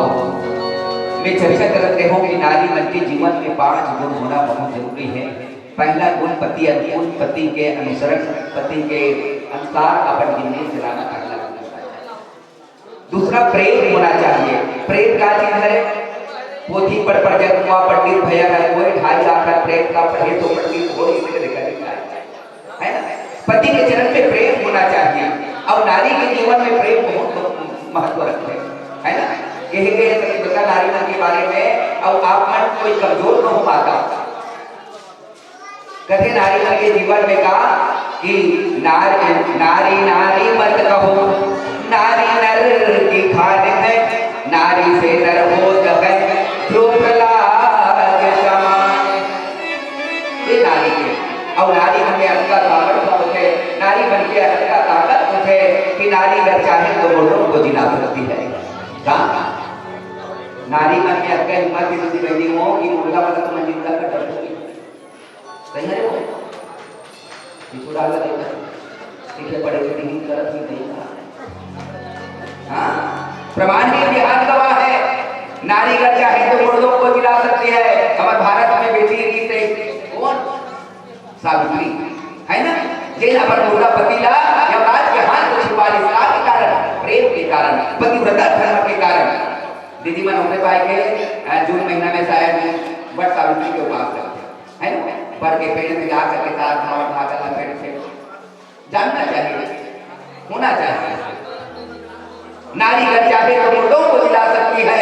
मैं चर्चा करत रहे हूँ कि नारी मन के जीवन में पांच गुण होना बहुत जरूरी है। पहला गुण पति अनुकूल, पति के अनुसरण, पति के अनुसार अपन जिंदगी चलाना पहला गुण होता है। दूसरा प्रेम होना चाहिए। प्रेम का चीज है? पोथी पढ़ पढ़ जब हुआ पंडित भैया ना कोई ढाई लाख का प्रेम का पढ़े तो पंडित हो इसके देखा दिखा है। है ना? पति के चरण पे प्रेम होना चाहिए। और नारी के जीवन में प्रेम बहुत महत्व रखते हैं, है ना? कहे गए पतिव्रता नारी मन के बारे में, और आप मन कोई कमजोर न हो माता। कथे नारी मन के जीवन में का कि नारी, नारी नारी मत कहो, नारी नर की खान है, नारी से नर होत है जो प्रहलाद समान। ये नारी के, और नारी मन के अतका सामर्थ्य होथे, नारी मन के अतका ताकत होथे कि नारी अगर चाहे तो मुर्दों को जिला सकती है। का नारी मन के अतका हिम्मत हे, दीदी बहनी हो, कि मुर्दा मन तो मन जिंदा कर सकती है। सही है वो? पिछुड़ा का देखा, ठीक है, पढ़े लिखे नहीं करत ही नहीं था। हाँ, प्रमाण है, इतिहास गवाह है। नारी अगर चाहे तो मुर्दों को जिला सकती है। हमारे भारत में बेटी रही थे कौन? सावित्री, है ना? जेन अपन मुर्दा पति ला यमराज के हाथ से छुड़वा ले, का के कारण? प्रेम के कारण, पतिव्रता धर्म के कारण। दीदी मन होते पाए के, अ, जून महीना में शायद वट सावित्री के उपास करते हैं, है ना? बर के पेड़ में जा करके तार धावा धागा लपेट के जानना चाहिए, होना चाहिए। नारी अगर चाहे तो मुर्दों को जिला सकती है,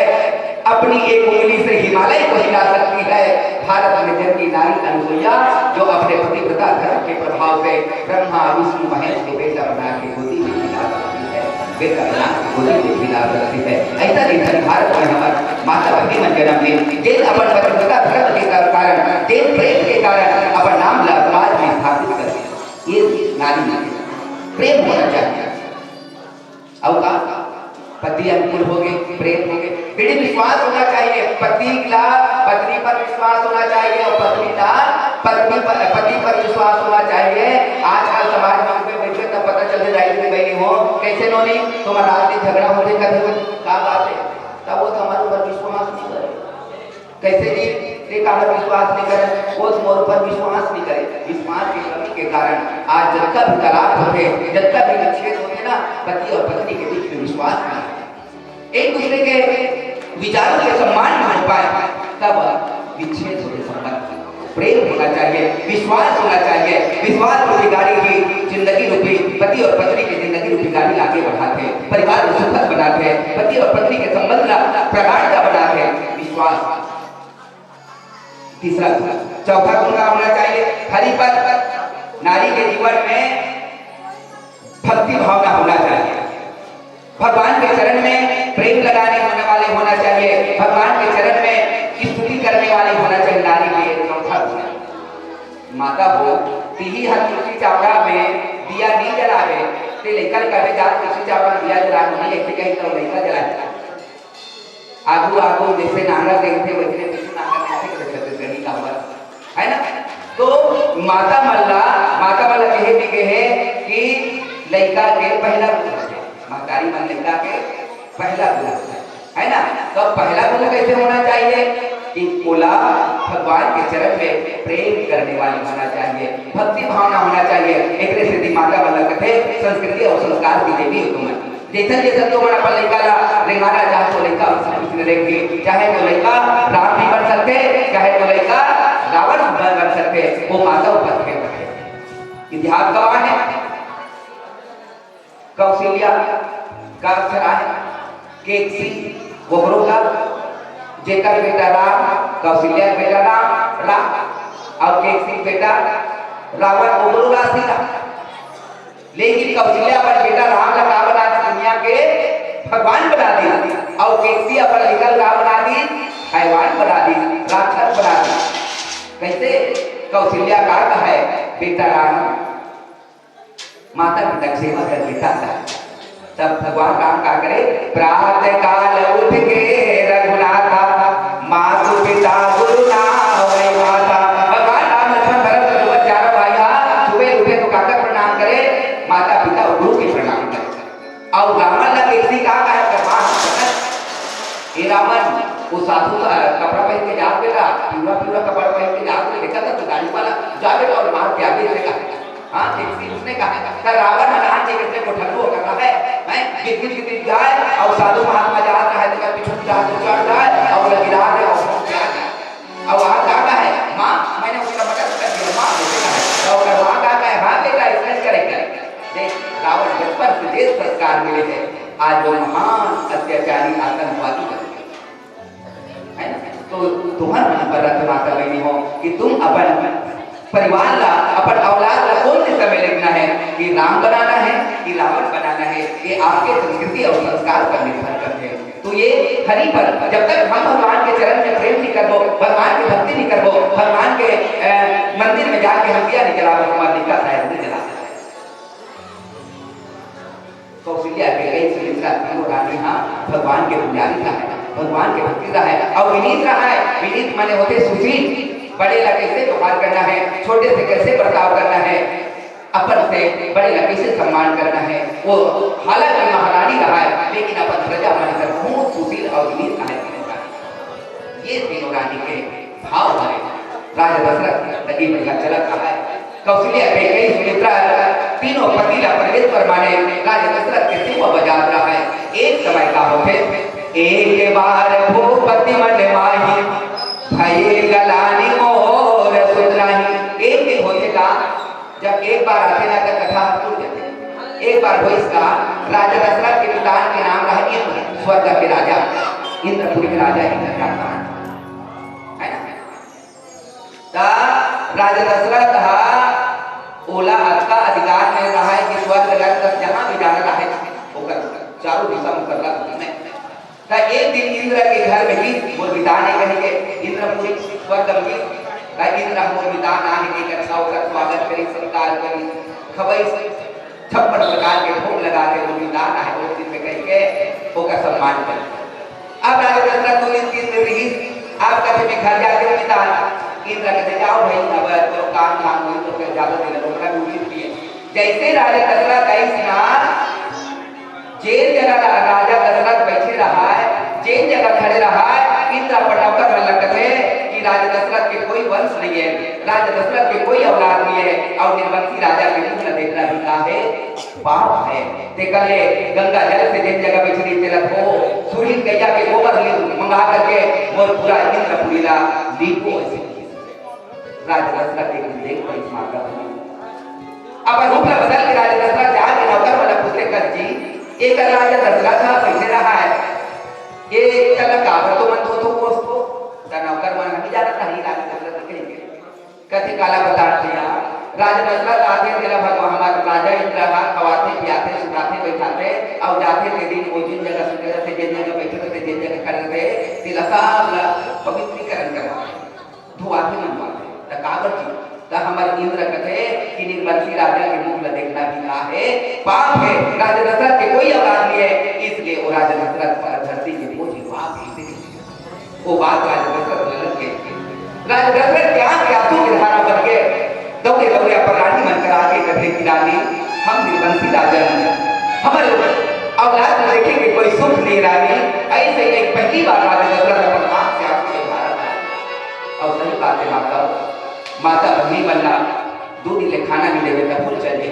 अपनी एक उंगली से हिमालय को हिला सकती है। भारत में जन्मी नारी अनुसुईया, जो अपने पतिव्रता धर्म के प्रभाव से ब्रह्मा, विष्णु, महेश को बेटा बना के गोदी में खिला सकती है, बेटा बना के गोदी में खिला सकती है। ऐसा नहीं था, भारत में हमारे माता भगनी मन जन्म ली, जेन अपन पतिव्रता धर्म के कारण, जेन प्रेम के कारण अपन नाम ला समाज में स्थापित कर दिया। ये नारी में प्रेम होना चाहिए। अउ का? पति अनुकूल हो गए, प्रेम हो गए, फिर विश्वास होना चाहिए। पति ला पत्नी पर विश्वास होना चाहिए और पत्नी ला पत्नी पर, पति पर विश्वास होना चाहिए। आजकल समाज में उठे बैठे तब पता चलते, दाई दीदी बहनी हो, कैसे नोनी, तुम्हारा रात में झगड़ा होते कभी, का बात है? तब वो तुम्हारे ऊपर विश्वास नहीं करे। कैसे जी? ते काबर विश्वास नहीं करे? वो मोर ऊपर विश्वास नहीं करे। विश्वास की कमी के कारण आज जतका भी तलाक होते, जतका भी विच्छेद होते ना, पति और पत्नी के बीच में विश्वास नहीं है, एक दूसरे के विचारों के सम्मान नहीं हो पाए, तब विच्छेद होते संबंध। प्रेम होना चाहिए, विश्वास होना चाहिए। विश्वास रूपी गाड़ी की जिंदगी रूपी पति और पत्नी की जिंदगी रूपी गाड़ी आगे बढ़ाते, परिवार को सुखद बनाते, पति और पत्नी के संबंध का प्रगाढ़ता बनाते। विश्वास तीसरा गुण। चौथा गुण का होना चाहिए? हरि पद। नारी के जीवन में भक्ति भावना होना चाहिए। भगवान के चरण में प्रेम लगाने होने वाले होना चाहिए, भगवान के चरण में स्तुति करने वाले होना चाहिए। नारी के चौथा गुण। माता हो, तिही हर तुलसी चावड़ा में दिया नहीं जलावे, ते लेकर कहे जा तुलसी चावड़ा में दिया जला नहीं, ऐसे कहीं तो नहीं जला। आगू आगू जैसे नांगर देखते वैसे पीछू नांगर देखते, तो छत्तीसगढ़ी का हुआ, है ना? तो माता मन ला, माता मन ला कहे भी कहे कि लइका के पहला गुरु होथे, महतारी मन लइका के पहला गुरु होथे, है ना? तो पहला गुरु कैसे होना चाहिए? कि ओला भगवान के चरण में प्रेम करने वाली होना चाहिए, भक्ति भावना होना चाहिए। एकरे सेती माता मन ला कथे संस्कृति और संस्कार की देवी हो तुम। जैसन जैसन तुमन अपन लइका ला रेंगाना चाहत हो, लइका वैसन वैसन रेंगही। चाहे तो लइका राम भी बन सकथे, चाहे तो लइका रावण बन, बन सकथे, वो माता ऊपर खेल रखे। इतिहास गवाह है, कौशल्या का अक्षर आए, केकसी, ओकरो का, जेकर बेटा राम, कौशल्या के बेटा राम, राम, और केकसी के बेटा रावण, ओकरो राशि राम। लेकिन कौशल्या अपन बेटा राम ला का बना दी? दुनिया के भगवान बना दी। और केकसी अपन लइका ला का बना दी? हैवान बना दी, राक्षस बना दी। कैसे? कौशल्या का कहे, बेटा राम माता पिता के सेवा कर बेटा का। तब भगवान राम का करे, प्रातः काल उठ के रघुनाथा, मातु पिता गुरु नावै माता। भगवान राम लक्ष्मण भरत शत्रुघ्न चारों भाई हा सुबह उठे तो काकर प्रणाम करे? माता पिता गुरु रावण, वो साधु का कपड़ा पहन के जात बेटा, पिवरा पिवरा कपड़ा पहन के जात बेटा, देखा था तू गाड़ी वाला, जा बेटा, और मार के आगे से कहा, हाँ, देखती उसने कहा, "त रावण ह नान के कितने को ठल्लू कर रहा है, हैं? गिर गिर गिर गिर जाए, और साधु महात्मा जात रहा है, देखा पीछू जात चढ़ जाए, और लगी रहा है, और क्या जाए?" अब वहाँ क्या कहा है, "माँ, मैंने उसका मदद कर दिया, माँ," ऐसे कहा है। तो ओकर माँ का कहे, "हाँ बेटा, इसने करेक्ट है।" देख, रावण बचपन से जे संस्कार मिले हैं, आज वो महान अत्याचारी आतंकवादी बन गया। है ना? तो तुम्हार मन पर रख माता बहनी हो कि तुम अपन परिवार ला, अपन औलाद ला कौन दिशा में लेना है, कि राम बनाना है कि रावण बनाना है, ये आपके संस्कृति और संस्कार पर निर्भर करते हैं। तो ये हरि पर जब तक हम भगवान के चरण में प्रेम नहीं करबो, भगवान की भक्ति नहीं करबो, भगवान के, अ, मंदिर में जाके हम दिया नहीं जलाबो, हमारा दिक्कत है, नहीं जला सकते। कौशल्या, कैकेयी, सुमित्रा तीनों रानी हाँ भगवान के पुजारी रहा है, भगवान के भक्ति रहा है, और विनीत रहा है। विनीत माने होते सुशील, बड़े ला कैसे व्यवहार करना है, छोटे से कैसे बर्ताव करना है, अपन से बड़े ला कैसे सम्मान करना है। वो हालांकि महारानी रहा है, लेकिन अपन प्रजा मानकर बहुत सुशील और विनीत रहा है तीनों रानी। ये तीनों रानी के भाव हरे। राजा दशरथ के लगी बढ़िया चलत रहा है। कौशल्या, कैकेयी, सुमित्रा तीनों पति ला परमेश्वर माने राजा दशरथ के सेवा बजात रहा है। एक समय का होते, "एक बार भूपति मन माही, भये गलानी मोर सुत नाही।" एक दिन होते का जब एक बार आथे ना, त कथा ह टूट जाथे। एक बार होइस का, राजा दशरथ के पिता के नाम रहा इंद्र, स्वर्ग के राजा, इंद्रपुरी के राजा इंद्र का नाम, है ना? त राजा दशरथ ह ओला अतका अधिकार में रहा है कि स्वर्ग नरक तक जहाँ भी जाना रहे, ओकर चारों दिशा में ओकर रथ घूमे। त एक दिन इंद्र के घर में गिस, मोर बितान ए कहिके, इंद्रपुरी स्वर्ग में गिस। त इंद्र मोर बितान आए, एक अच्छा ओकर स्वागत करी, सत्कार करी, खवई, छप्पन प्रकार के भोग लगा के मोर बितान आए, मोर दिन में कहिके ओकर सम्मान करी। अब राजा दशरथ दो दिन, तीन दिन रहिस, अब कथे मैं घर जाके बितान। इंद्र कथे, "जाओ भाई, अब तो काम धाम होई तो फिर ज्यादा दिन ओकरा भी उचित नहीं है।" जैसे राजा दशरथ आइस ना, जेन जगह रा-, राजा दशरथ बैठे रहा है, जेन जगह खड़े रहा है, इंद्र अपन नौकर मन ला कथे कि राजा दशरथ के कोई वंश नहीं है, राजा दशरथ के कोई औलाद नहीं है, और निर्वंशी राजा के मुंह ला देखना भी का है, पाप है। ते कले गंगा जल से जेन जगह बैठे रही, तेला धो, सुरहीन गैया के गोबर ले मंगा करके मोर पूरा इंद्रपुरी ला लीपो ऐसे। राजा दशरथ एक दिन देख पड़िस माता बहनी। अपन रूप ला बदल के राजा दशरथ जाके नौकर मन ला पूछथे, "कस जी, एकर राजा दशरथ ह कइसे रहा है? ए कला काबर तो मन धोथो पोसथो?" त नौकर मन ह नहीं जानत रही राजा दशरथ कहिके। कथे, "काला बता दिया, राजा दशरथ आथे, तेला भगवान हमार राजा इंद्र ह खवाथे, पियाथे, सुताथे, बैठाथे, अउ जाथे ते दिन वो जिन जगह सुते रहथे, जिन जगह बैठे रहथे, जिन जगह खड़े रहथे, तेला सब ला पवित्रीकरण करवाथे।" धोवाथे, मनवाथे। त काबर जी? त हमर इंद्र कथे कि निर्वंशी राजा के मुख ल देखना भी का है? पाप है। राजा दशरथ के कोई औलाद नहीं है, इसलिए वो राजा दशरथ पर धरती के बोझ है, पाप है, इसीलिए वो बात राजा दशरथ ल लग गई। राजा दशरथ के आंख के आंसू के धारा बन गए। दौड़े दौड़े अपन रानी मन करा के कथे कि रानी, हम निर्वंशी राजा हैं, हमर औलाद ल देखे के कोई सुख नहीं रानी। ऐसे ही पहली बार राजा दशरथ अपन आंख से आंसू के धारा बहा। अउ सही बात है माता, माता बहिनी मन ला दू दिन ले खाना नहीं देवे त भूल चल जाही,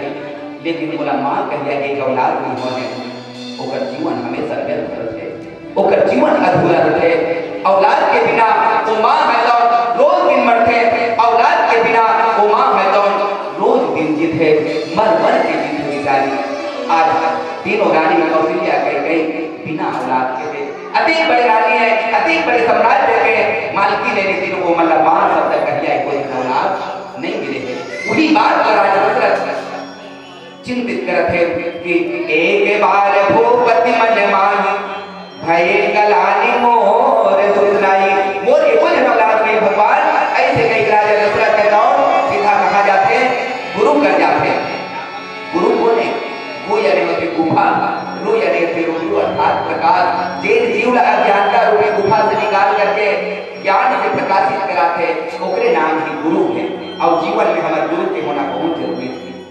लेकिन मोला माँ कहिया एक औलाद नहीं होए हे, ओकर जीवन हमेशा व्यर्थ रथे, ओकर जीवन अधूरा रथे। औलाद के बिना वो माँ है तो रोज दिन मरथे, औलाद के बिना वो माँ है तो रोज दिन जीथे, मर मर के जीथे बेचारी। आज तीनों रानी कौशल्या, कैकेयी बिना औलाद के थे। अतेक बड़े रानी है, अतेक बड़े साम्राज्य के मालकिन है, लेकिन वो मतलब माँ शब्द कहिया कोई औलाद नहीं मिले है। वही बात पर राजा दशरथ चिंतित करत है कि एक बार भूपति मन माही, भये गलानी मोर सुत नाही। मोर एको जन औलाद नहीं भगवान, ऐसे कही राजा दशरथ के दौर सीधा कहा जाते, गुरु कर जाते। गुरु कोन हे? गु यानी होथे गुफा, रु यानी होथे रुद्र अर्थात प्रकाश। जेन जीव ला अज्ञानता रूपी गुफा से निकाल करके ज्ञान से प्रकाशित कराथे, ओकरे नाम ही गुरु है। और जीवन में हमारे गुरु के होना बहुत जरूरी है,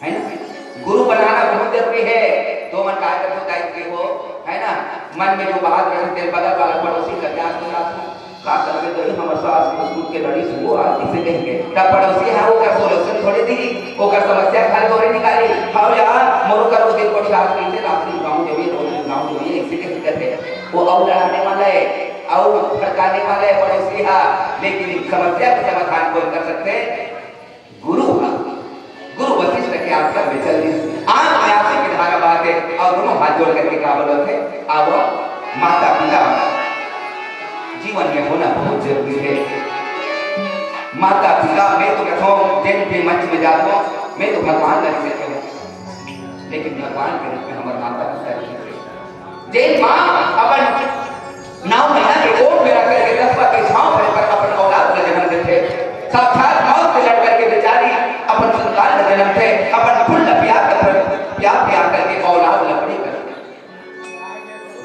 है ना? गुरु बनाना बहुत जरूरी है। तो काय करथो दाई के हो, है ना? मन में जो बात रहे, तेल बगल वाला पड़ोसी का क्या सुनाथो? का करबे तो हमर सास कुछ कुछ के लड़ी सुबह आ, इसे कहेंगे। तब पड़ोसी है, ओकर solution थोड़े दी, ओकर समस्या घर तोरे निकाली। "हाँ यार, मोरो करो दिन को ख्याल कीजिए, रात दिन गाँव देवी, रोज गाँव देवी", ऐसे कहीं करते। वो और लड़ाने वाला है, और भड़काने वाला है पड़ोसी है, लेकिन समस्या के समाधान कोई कर सकते हैं? गुरु हा, गुरु वशिष्ठ के आश्रम में चल दिस। आंख में आंसू की धारा बहाथे और दोनों हाथ जोड़ करके का बोलत हे, "आवो, माता पिता जीवन में होना बहुत जरूरी है।" माता पिता, मैं तो कहता हूँ, जिन भी मंच में जाता हूँ, मैं तो भगवान का जिक्र करूँ, लेकिन भगवान के रूप में हमारे माता पिता की, जेन माँ अपन नौ महीना के कोख में रख करके दस बार के छांव भरे पर अपन औलाद ला जन्म देथे। साक्षात मौत से लड़ करके बेचारी अपन संतान ला जन्म थे, अपन खून ला पिया कर, पिया पिया करके औलाद ला बड़ी करथे।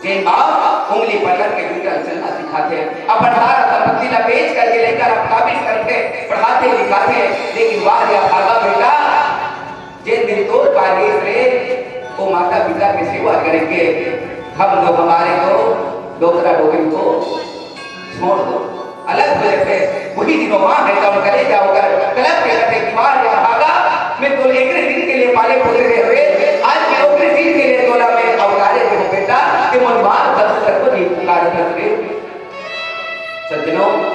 जेन बाप उंगली पकड़ के जूता चलना सिखाथे, अपन सारा संपत्ति ला बेच करके लइका ला काबिज करथे, पढ़ाथे लिखाथे, लेकिन वाह रे अभागा बेटा, जेन दिन तोर पार गइस रे, वो माता पिता के सेवा करेंगे। हम तो, हमारे तो डोकरा डोकरी को छोड़ दो, अलग हो जाते। वही दिन माँ है तो हम कलेजा होकर कलप के कहते कि "वाह रे अभागा, मैं तो एकरे दिन के लिए पाले पोसे रहे हुए, आज के ओकरे दिन के लिए तोला मैं अवतारे दे हूँ बेटा, कि मोर माँ सब कर को नहीं पुकार कर रे।" सज्जनों,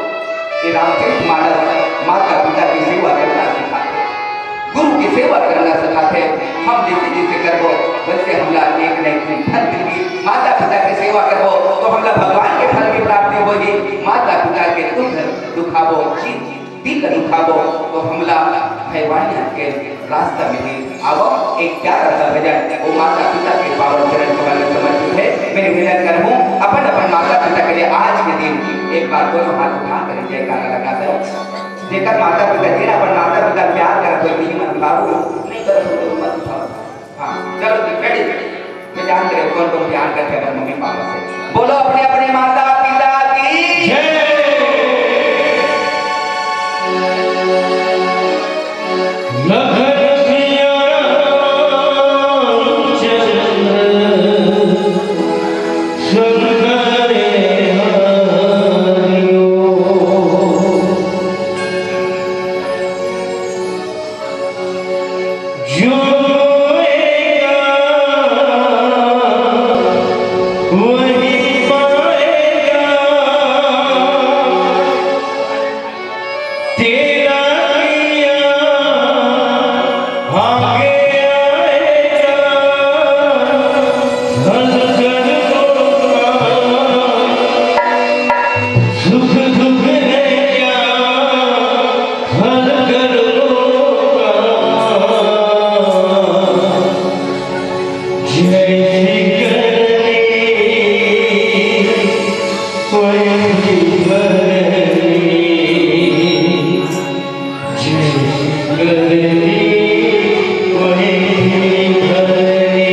ये रामचरित मानस माता पिता की सेवा करना सिखाथे, गुरु की सेवा करना सिखाथे। हम जैसे जैसे करबो, वैसे हमला एक न एक दिन फल मिलही। माता पिता की सेवा करबो, तो हमला भगवान के फल की प्राप्ति होही। माता पिता के दुख दुखाबो, जी, दिल दुखाबो, तो हमला हैवानियत के रास्ता मिलही। आवो, एक प्यारा सा भजन, वो माता पिता के पावन चरण कमल में समर्पित है। मैं निवेदन करहूँ, अपन अपन माता पिता के लिए आज के दिन एक बार दोनों हाथ उठा कर जयकारा लगा दो। जेकर माता पिता, जेन अपन माता पिता प्यार करत होही, तेमन उठाओ, नहीं करत होही तो मत उठाओ। हाँ, चलो जी, ready। मैं जान रहे कौन कौन प्यार करते हैं अपने मम्मी पापा से। बोलो अपने अपने माता पिता की। जय। लखन सिया राम चंद्र शंकर हरिओ। जो बोएगा वही पाएगा। तेरा किया आगे आएगा। हल कर लो काम, सुख दुख है क्या, हल कर लो काम। जैसी करनी वैसी भरनी, जैसी करनी वैसी भरनी।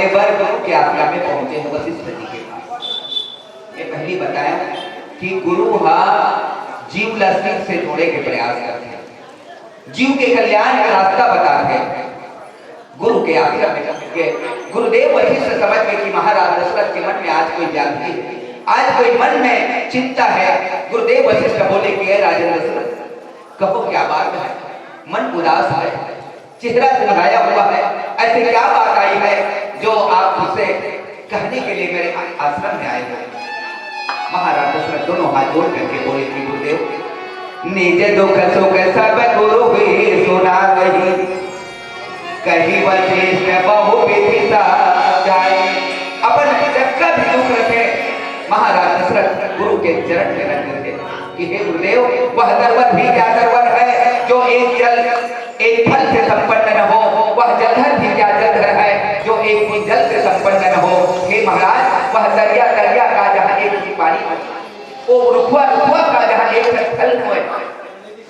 एक बार गुरु के आश्रम में पहुंचे हैं वशिष्ठ जी के पास। मैं पहली बताया कि गुरु हा जीव ला शिव से जोड़े के प्रयास करते हैं, जीव के कल्याण का रास्ता बताते हैं। गुरु के आश्रम में पहुंच गए। गुरुदेव वशिष्ठ समझ गए कि महाराज दशरथ के मन में आज कोई व्याधि है, आज कोई मन में चिंता है। गुरुदेव वशिष्ठ बोले कि "हे राजन दशरथ, कहो क्या बात है, मन उदास है, चेहरा सिरहाया हुआ है, ऐसी क्या बात आई है जो आप मुझसे कहने के लिए मेरे आ-, आश्रम में आए हो?" महाराज दशरथ दोनों हाथ जोड़ करके बोले कि "गुरुदेव, निज दुख सुख सब गुरु ही सुनावही, कहि वशिष्ठ बहु विधि समझाई।" अपन जब का भी दुख रखे, महाराज दशरथ गुरु के चरण में रख देते कि "हे गुरुदेव, वह दरवर भी क्या दरवर है जो एक जल एक फल से संपन्न न हो, वह जलधर भी क्या जलधर है जो एक बूंद जल से संपन्न न हो। हे महाराज, वह दरिया दरिया का जहाँ एक बूंद पानी हो, वो रुखवा रुखवा का जहाँ एक ठन फल न होए,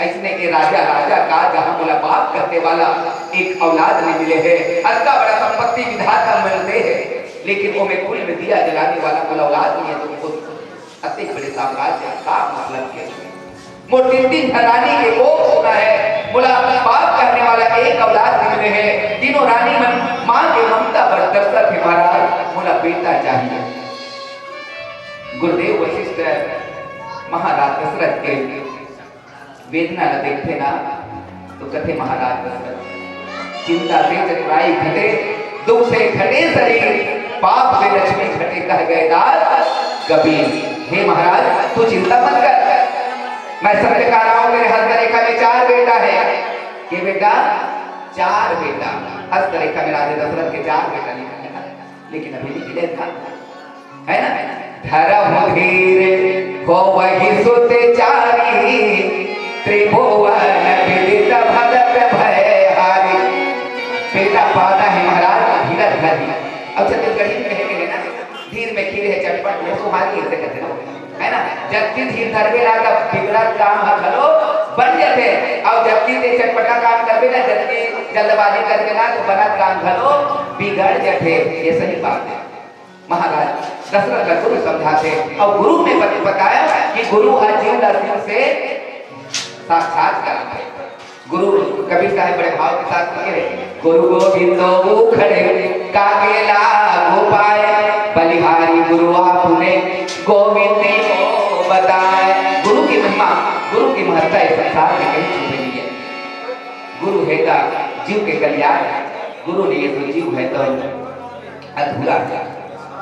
ऐसने के राजा राजा का जहाँ मोला बाप कहने वाला एक औलाद नहीं मिले है, अतका बड़ा संपत्ति विधाता मन दे है, लेकिन वो में कुल में दिया जलाने वाला मोला औलाद नहीं है, तो वो अतेक बड़े साम्राज्य का मतलब के?" मोर तीन तीन रानी के कोख सुना है, मोला बाप कहने वाला एक औलाद नहीं मिले है, तीनों रानी मन माँ के ममता पर तरसत है, महाराज, मोला बेटा चाहिए। गुरुदेव वशिष्ठ महाराज दशरथ के वेदना ला देखथे ना, तो कथे महाराज दशरथ, "चिंता से चतुराई घटे, दुख से घटे शरीर, पाप से लक्ष्मी घटे, कह गए दास कबीर।" हे महाराज, तू चिंता मत कर, मैं सत्य कह रहा हूँ, मेरे हस्तरेखा में चार बेटा है। के बेटा? चार बेटा। हस्तरेखा में राजा दशरथ के चार बेटा लिखे हैं, लेकिन अभी नहीं मिले था, है ना? धरहु धीर होवहि सुत चारी, त्रिभुवन विदित भगत भय हारी। बेटा पाना है महाराज, धीरज धरी। अब छत्तीसगढ़ी में कहेंगे ना, "धीर में खीर है चटपट में सुहारी", ऐसे कहते ना, है ना? जतकी धीर धरबे ना, तब बिगड़त काम ह घलो बन जथे, और जतकी ते चटपटा काम करबे ना, जतकी जल्दबाजी करबे ना, तो बनत काम घलो बिगड़ जथे। ये सही बात है। महाराज दशरथ ला गुरु समझाथे, और गुरु में बत-, बताया कि गुरु ह जीव ला शिव से साक्षात कराथे। गुरु कबीर साहब बड़े भाव के साथ कहे, "गुरु गोविंदो उखड़े, काके लागु पाए, बलिहारी गुरु आपने, गोविंद को बताए।" गुरु की महिमा, गुरु की महत्ता इस संसार में कहीं छुपी नहीं है। गुरु है का जीव के कल्याण, गुरु नहीं है तो जीव है तो अधूरा।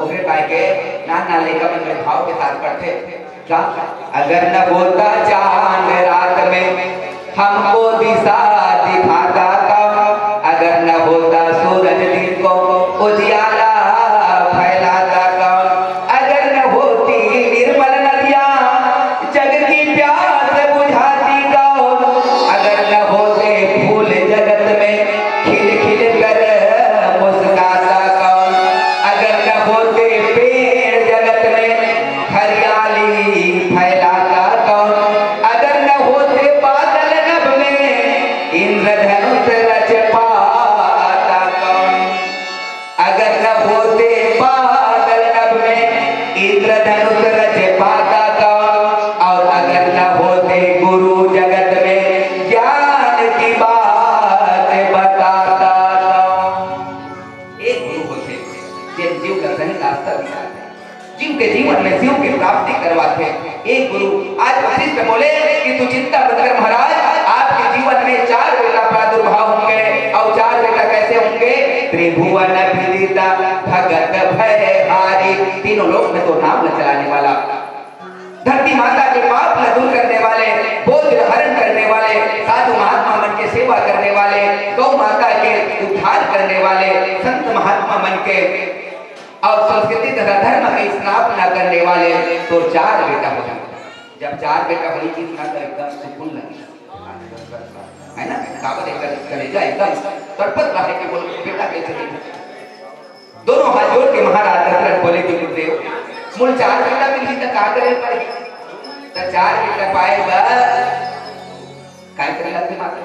ओकरे पाए के नान नान लइका मन में भाव के साथ पढ़थे। क्या? "अगर न होता चांद रात में हमको दिशा दिखाता कौन, अगर न होता सूरज दिन को उजियाला फैलाता कौन, अगर न होती निर्मल नदियाँ जग की प्यास बुझाती कौन, अगर न होते फूल जगत में खिल खिल कर मुस्काता कौन, अगर न होते पेड़ जगत में हरियाली फैलाता कौन, अगर न होते बादल नभ में इंद्रधनुष रच पाता कौन, अगर न होते बादल नभ में इंद्रधनुष रच पाता कौन, और अगर न होते गुरु जगत में ज्ञान की बात बताता कौन।" एक गुरु होथे, जेन जीव का सही रास्ता दिखाथे, जीव के जीवन में शिव की प्राप्ति करवाथे। एक गुरु आज वशिष्ठ बोले कि "तू चिंता मत कर महाराज, आपके जीवन में चार बेटा प्रादुर्भाव होंगे।" और चार बेटा कैसे होंगे? "त्रिभुवन विदिता भगत भय हारी", तीनों लोक में तो नाम न चलाने वाला, धरती माता के पाप ला दूर करने वाले, बोझ ला हरण करने वाले, साधु महात्मा मन के सेवा करने वाले, गौ माता के उद्धार करने वाले, संत महात्मा मन के और संस्कृति तथा धर्म के स्थापना करने वाले तो चार बेटा हो। जब चार बेटा होई कि ना तो एकदम सुकून लगे, है ना? काबर एकर कलेजा एकदम तड़पत रहे कि बोल बेटा कैसे नहीं। दोनों हाथ जोड़ के महाराज दशरथ बोले कि "गुरुदेव, मोला चार बेटा मिलही त का करे पड़ही?" त चार बेटा पाए बर काय करे लगथे माता?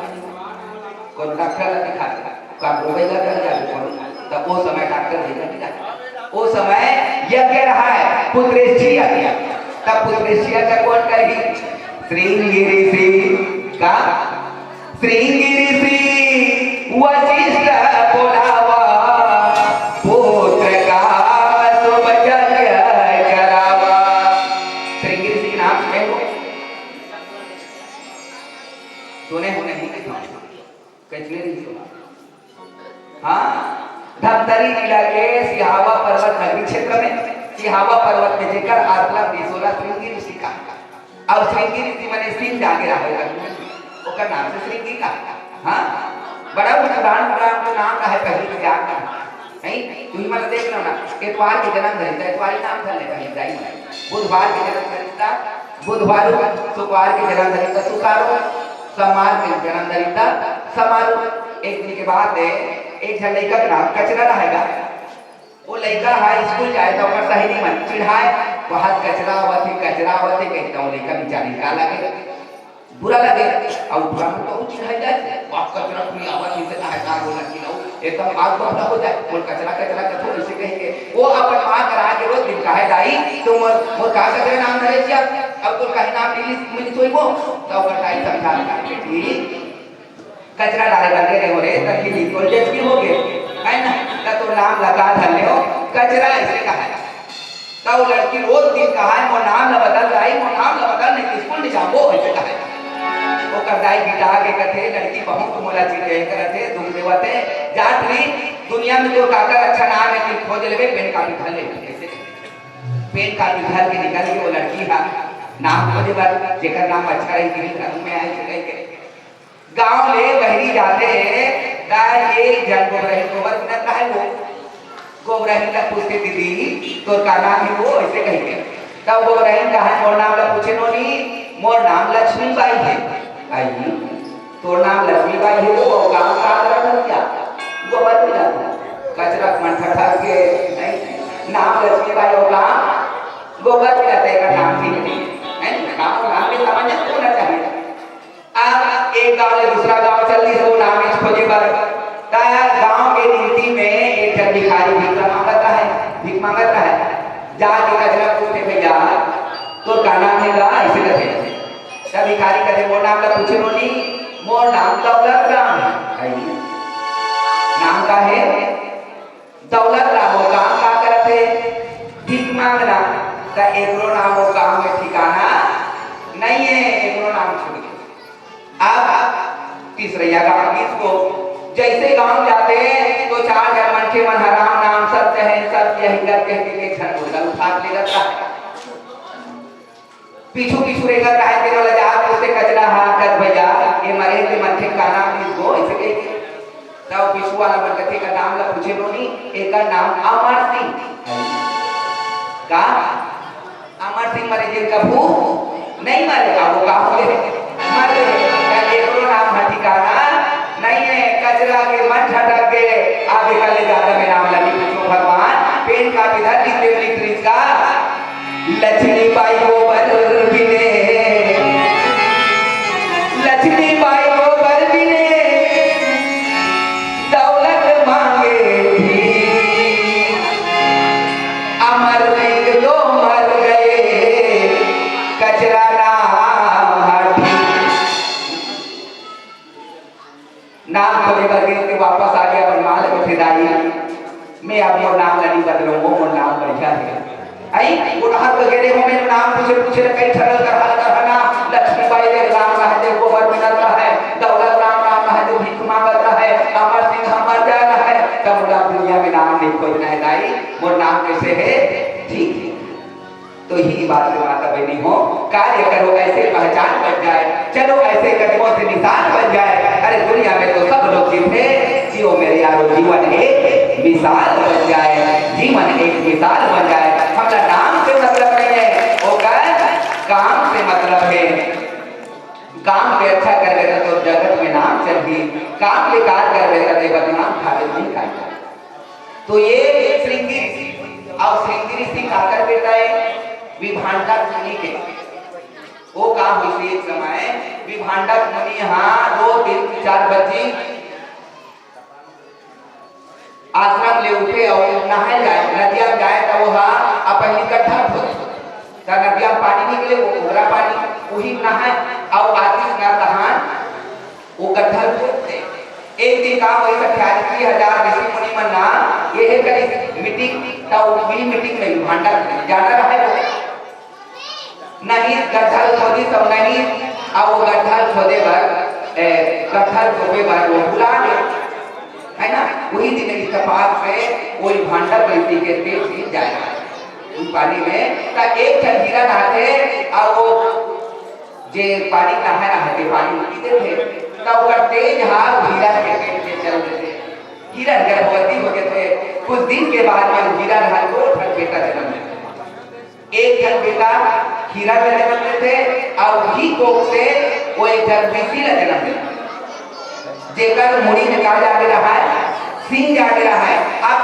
कोनो डॉक्टर ला दिखा दे, का रोवे ला कर जाबे कोनो? तब वो समय डॉक्टर जी का नहीं रहा, वो समय यज्ञ रहा है, पुत्रेष्ठी यज्ञ। तब पुत्रेष्ठी यज्ञ कौन करी? श्रृंगी ऋषि का, श्रृंगी ऋषि वशिष्ठ बोलावा, पुत्र का शुभ यज्ञ करावा। श्रृंगी ऋषि के नाम सुने हो? सुने हो नहीं? कैसे नहीं सुना? हाँ, धमतरी जिला के सिहावा पर्वत नगरी क्षेत्र में, सिहावा पर्वत में जेकर आश्रम बिसोला श्रृंगी ऋषि का। अब श्रृंगी ऋषि मने सिंह जागे रहे, ओकर नाम से श्रृंगी का। हाँ, बड़ा पुरान पुरान के नाम रहे पहले के ज्ञान का। नहीं, तुम मन देख लो ना, एतवार के जन्म धरे, तो एतवारी नाम धर ले पहले जाई। बुधवार के जन्म धरे, बुधवार, शुक्रवार के जन्म धरे, तो शुक्रारो, सोमवार के जन्म धरे, तो सोमवारो। एक दिन के बाद एक झन लइका के नाम कचरा रहेगा। वो लइका ह स्कूल जाए तो ओकर सहेली मन चिढ़ाए, "बहुत कचरा आवत हे, कचरा आवत हे," कहिथे। वो लइका बेचारी का लगे, बुरा लगे। अब बुरा तो बहुत चिढ़ाई जाए, "बहुत कचरा कोई आवत हे," से कहे, "का बोला कि लो, एकदम आग बबूला हो जाए, बोल कचरा, कचरा कथो," ऐसे कह के वो अपन माँ करा के रोज दिन कहे, "दाई, तुम मोर, मोर का कचरा नाम धरे छिया, अब तोर कहीं नाम मिली, मिली सोई वो।" तो ओकर दाई समझा के, "बेटी, कचरा डाले बर गे रहे हो रे, तब भी निकल जैसे हो गए, है ना? तब तो नाम लगा धर ले हो, कचरा ऐसे कहा है।" तब वो लड़की रोज दिन कहा है, "मोर नाम ला बदल दाई, मोर नाम ला बदल, नहीं तो स्कूल नहीं जाबो," ऐसे कहा है। ओकर दाई बिटा के कथे, "लड़की बहुत मोला चिढ़े करत हे, दुख देवत हे, जा टुरी, दुनिया में तोर काकर अच्छा नाम है, तू खोज लेबे, पेन कापी धर ले," ऐसे कहे। पेन कापी धर के निकल के वो लड़की हा नाम खोजे बर, जेकर नाम अच्छा रही, तेही घर में आए, ऐसे कह के। गांव ले बहरी जाते, त एक झन गोबरहिन गोबर बिनत रहे वो। गोबरहिन ला पूछते, "दीदी, तोर का नाम हे वो?" ऐसे कह के। तब गोबरहिन कहा, "मोर नाम ला पूछे नोनी, मोर नाम लक्ष्मी बाई हे।" आई, "तोर नाम लक्ष्मी बाई हे वो, अउ काम का करत हस क्या?" गोबर बिनत, कचरा मन ठठक के, नहीं, नाम लक्ष्मी बाई अउ काम गोबर बिनत, एकर नाम ठीक नहीं, नहीं, नाम, नाम भी समझ होना चाहिए। अब एक गांव ले दूसरा गांव चल दिस, वो नाम खोजे बर। त गांव के रीति में एक झन भिखारी भीख मांगत रहे, भीख मांगत रहे। जाके कचरा पूछथे, "भैया, तोर का नाम हे गा?" ऐसे कथे। त भिखारी कथे, "मोर नाम ला पूछे नोनी, मोर नाम दौलत राम हे।" भाई, नाम का हे? दौलत राम, वो काम का करत हे? भीख मांगना। त एकरो नाम वो काम में ठिकाना नहीं है, एकरो नाम छूट गया। अब तीसरैया गांव किसको, जैसे गांव जाते तो चार झन मनखे मन ह राम नाम सत्य है, सत्य है, हिंगत कह के एक झन बोतल उठा के ले जाता है। पीछू पीछू रेंगत रहे, तेनो ला जात उससे कचरा हा कत, "भैया, ये मरे के मनखे का नाम किसको?" ऐसे कह के। तब पीछू वाला मन कथे, "का नाम ला पूछे नोनी, एकर नाम अमर सिंह।" का? अमर सिंह मरे जिनका भू नहीं मरे, अब वो का हो गए? मर गए। का एकरो नाम ह ठिकाना नहीं है, कचरा के मन ठटक गए। अब एकर ले ज्यादा मैं नाम ला नहीं पूछो भगवान, पेन कापी धर ली, तेवली प्रीत का। लक्ष्मी बाई गोबर बिने, लक्ष्मी बाई गोबर बिने, दौलत मांगे थी। अमर सिंह तो मर गए, कचरा नाम हटी। नाम खोजे बर गे ते वापस आ गया, अपन माँ ले कथे, "दाई, मैं अब मोर नाम ला नहीं बदलूंगा, मोर नाम बढ़िया है।" आई, वो डहर तो गे रहे हो, मैं नाम पूछे, पूछे ले कई ठगल कर हल कर है ना, लक्ष्मी बाई ले राम रहे, देव गोबर में नर रहे, दौलत राम राम रहे, जो भीख मांगत रहे, अमर सिंह हमर जय रहे, तब मोला दुनिया में नाम नहीं खोजना है दाई, मोर नाम कैसे है? ठीक है। तो यही बात है माता बहनी हो, कार्य करो ऐसे पहचान बन जाए, चलो ऐसे कदमों से निशान बन जाए। अरे दुनिया में तो सब लोग जीते, जियो मेरे यारो जीवन एक मिसाल बन जाए, जीवन एक मिसाल बन जाए। हमरा नाम से मतलब नहीं है, ओकर काम से मतलब है। काम के अच्छा करबे त तोर जगत में नाम चलही, काम बेकार करबे त ते बदनाम खाबे नहीं खाबे। तो ये श्रृंगी, अब श्रृंगी ऋषि काकर बेटा है? विभांडक मुनि के। वो का हुई थी एक समय, विभांडक मुनि, हाँ, दो दिन चार बजी आश्रम ले उठे अउ नहाए जाए, नदिया में जाए, त वो हा आ पहिली गड्ढा खोदे, त नदिया में पानी निकले, वो ओकरा पानी, उही नहाए, अउ आतिस ना तहान वो गड्ढा खोदे। एक दिन का होइस, अट्ठासी हजार ऋषि मुनि मन ना ये करिस मीटिंग, त उही मीटिंग में भांडा जाना रहे वो। नहीं गड्ढा खोदी, तब नहीं, अब वो गड्ढा खोदे बर, ए, गड्ढा खोदे बर वो भुला गे, है ना? उही दिन इतफाक से कोई भांडा गलती के तेज ही जाए उन पानी में, त एक ठन हीरा नहाथे, अब वो जे पानी नहाए नहाए के पानी पी देथे, त ओकर तेज हा हीरा के पेट में चल देथे। हीरा गर्भवती हो जाथे। कुछ दिन के बाद में हीरा नहाए दो ठन बेटा जन्म लेथे। एक ठन बेटा हीरा ला जन्म लेथे, अउ उही कोख से वो एक ठन ऋषि ला जन्म लेथे, जेकर मुड़ी में का जागे रहाय, सींग जागे रहाय। अब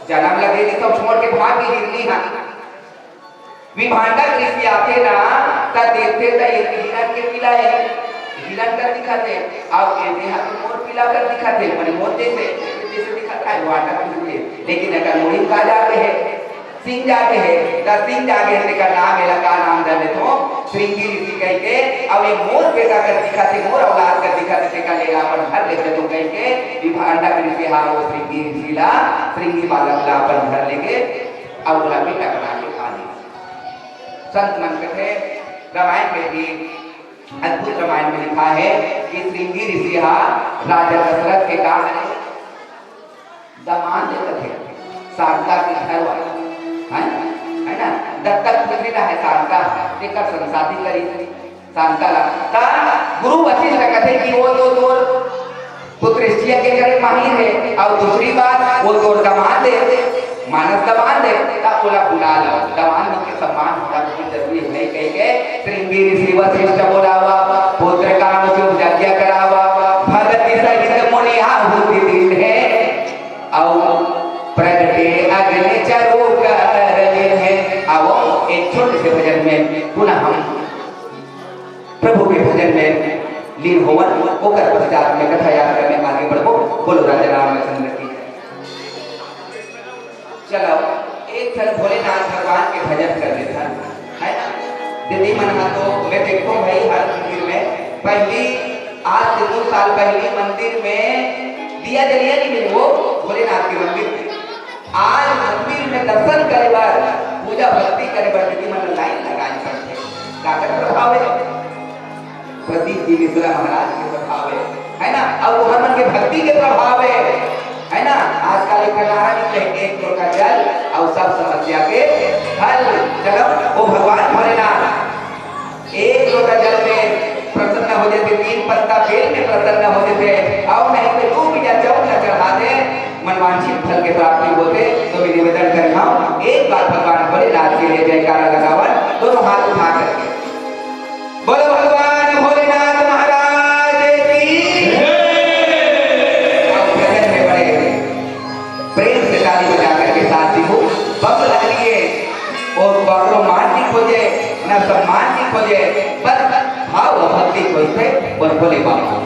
जन्म लगे तो छोड़ के भाग गई हिरनी हा। विभांडक ऋषि आथे ना, त देखथे त ये हिरन के पिला हे, हिरन कर दिखत हे, अउ एदे हा तो मोर पिला कर दिखत हे, मने मोर जैसे, जैसे दिखत हे, वो आटा पीस दे। लेकिन अगर मुड़ी का जागे हे, सिंह जागे हे, त सिंह जागे हे, तेकर नाम एला का नाम धर लेथो, श्रृंगी ऋषि कहिके, अउ ये मोर बेटा कर दिखत हे, मोर औलाद कर दिखत हे, तेकर लेला अपन घर ले चलो कहिके, विभांडक ऋषि हा वो श्रृंगी ऋषि ला, श्रृंगी बालक ला अपन घर लेके, अउ ओला बेटा बना के खा ले। संत मन कथे, रामायण में भी, अद्भुत रामायण में लिखा है कि श्रृंगी ऋषि हा राजा दशरथ के का करे? दमांद कथे, शांता के घर वाला, है ना? है ना? दत्तक पुत्री ला है शांता, तेकर संग शादी करी शांता ला। त गुरु वशिष्ठ कथे कि वो तो तोर पुत्रेष्ठिया के करे माहिर हे, अउ दूसरी बात वो तोर दमांद हे, मानस दमांद हे, त ओला बुला लो। दमांद के सम्मान होना बहुत जरूरी हे कहिके श्रृंगी ऋषि वशिष्ठ बोलावा। पुत्र काम शुभ यज्ञ करावा, भगति सहित मुनि आहुति दीन्हे, अउ प्रगटे अग्नि चरो कर लीन्हे। आवो एक छोटे से भजन में पुनः हम प्रभु के भजन में लीन होवन, ओकर पश्चात में कथा यात्रा में आगे बढ़बो। बोलो राजा रामचंद्र की जय। चलो, एक ठन भोलेनाथ भगवान के भजन कर लेथन, है ना? दीदी मन हा तो मैं देखो भाई, हर मंदिर में पहली, आज से दो साल पहली मंदिर में दिया जलिया नहीं मिले, वो भोलेनाथ के मंदिर में। आज मंदिर में दर्शन करे बर, पूजा भक्ति करे बर दीदी मन लाइन लगाए पड़थे। काकर प्रभाव है? प्रदीप जी मिश्रा महाराज के प्रभाव है, है ना? अउ हमन के भक्ति के प्रभाव है, है ना? आजकल एक नारा निकले, एक लोटा जल अउ सब समस्या के हल। चलो, वो भगवान भोलेनाथ एक लोटा जल में प्रसन्न हो जाते, तीन पत्ता बेल में प्रसन्न हो जाते, अउ नहीं तो दू बीजा चौक ला चढ़ा दे, मनवांछित फल के प्राप्ति होते। तो मैं निवेदन कर रहा हूँ, एक बार भगवान भोलेनाथ के लिए जयकारा लगावन, दोनों हाथ उठा करके। बोलो भगवान भोलेनाथ महाराज की। अब भजन में बड़े प्रेम से ताली बजा करके साथ जी को बम लहरिए। और बकरो मान की खोजे, न सम्मान की खोजे, बस भाव भक्ति खोजते और भोले बाबा।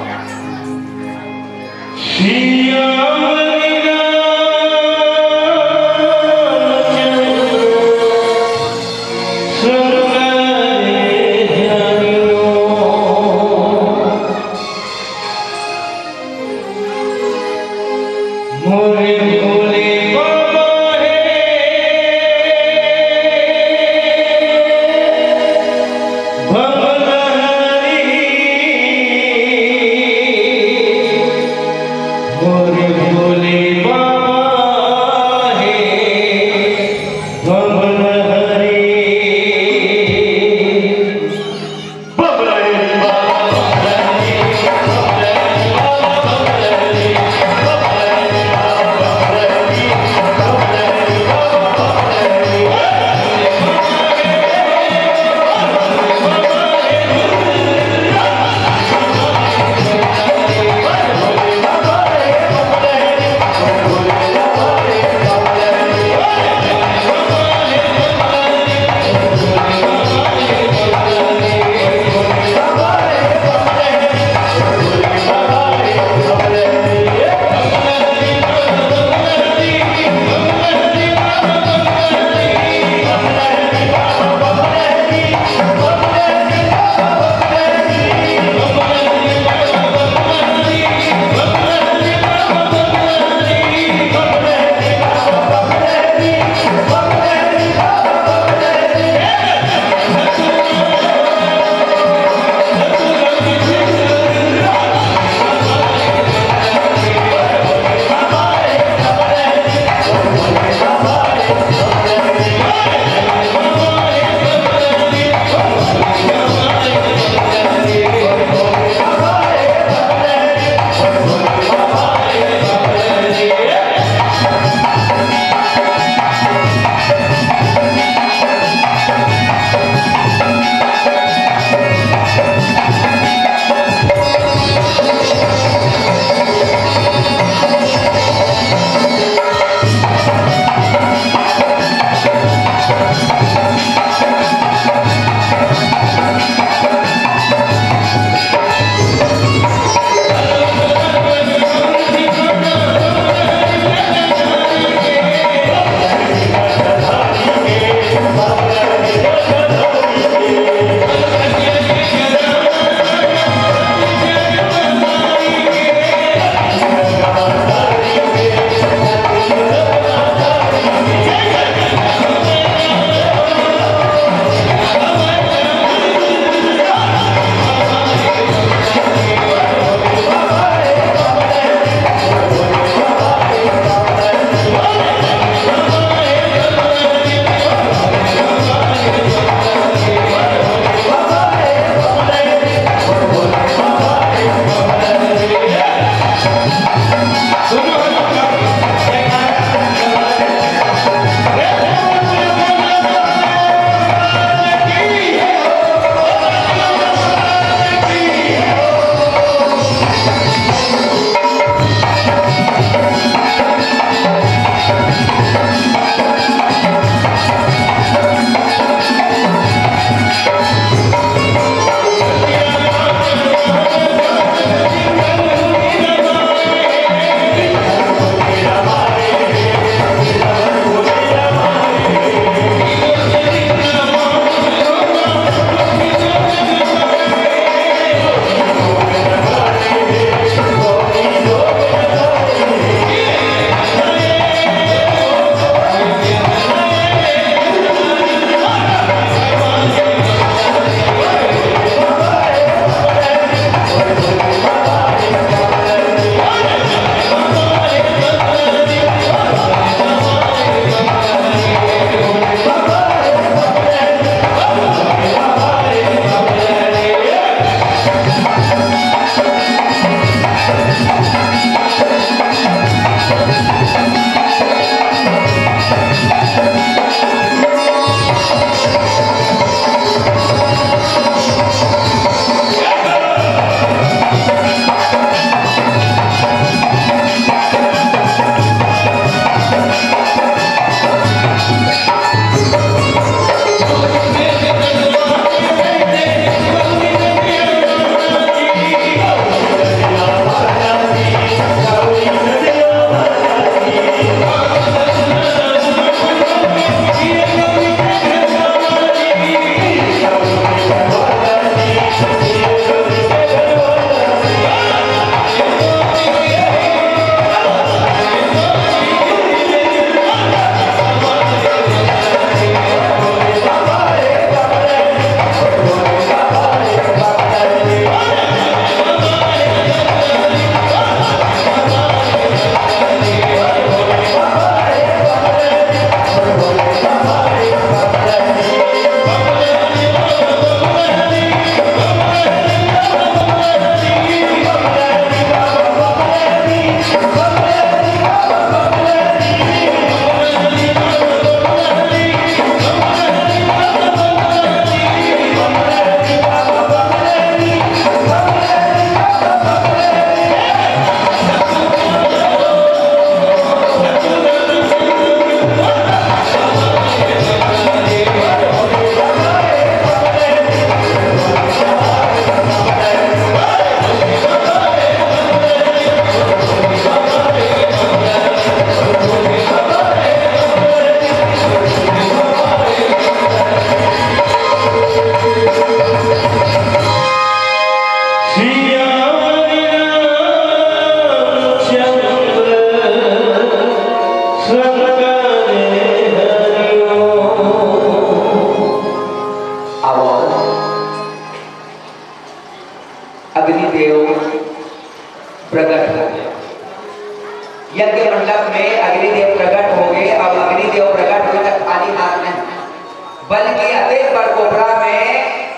बल्कि अतेक बड़ कोपरा में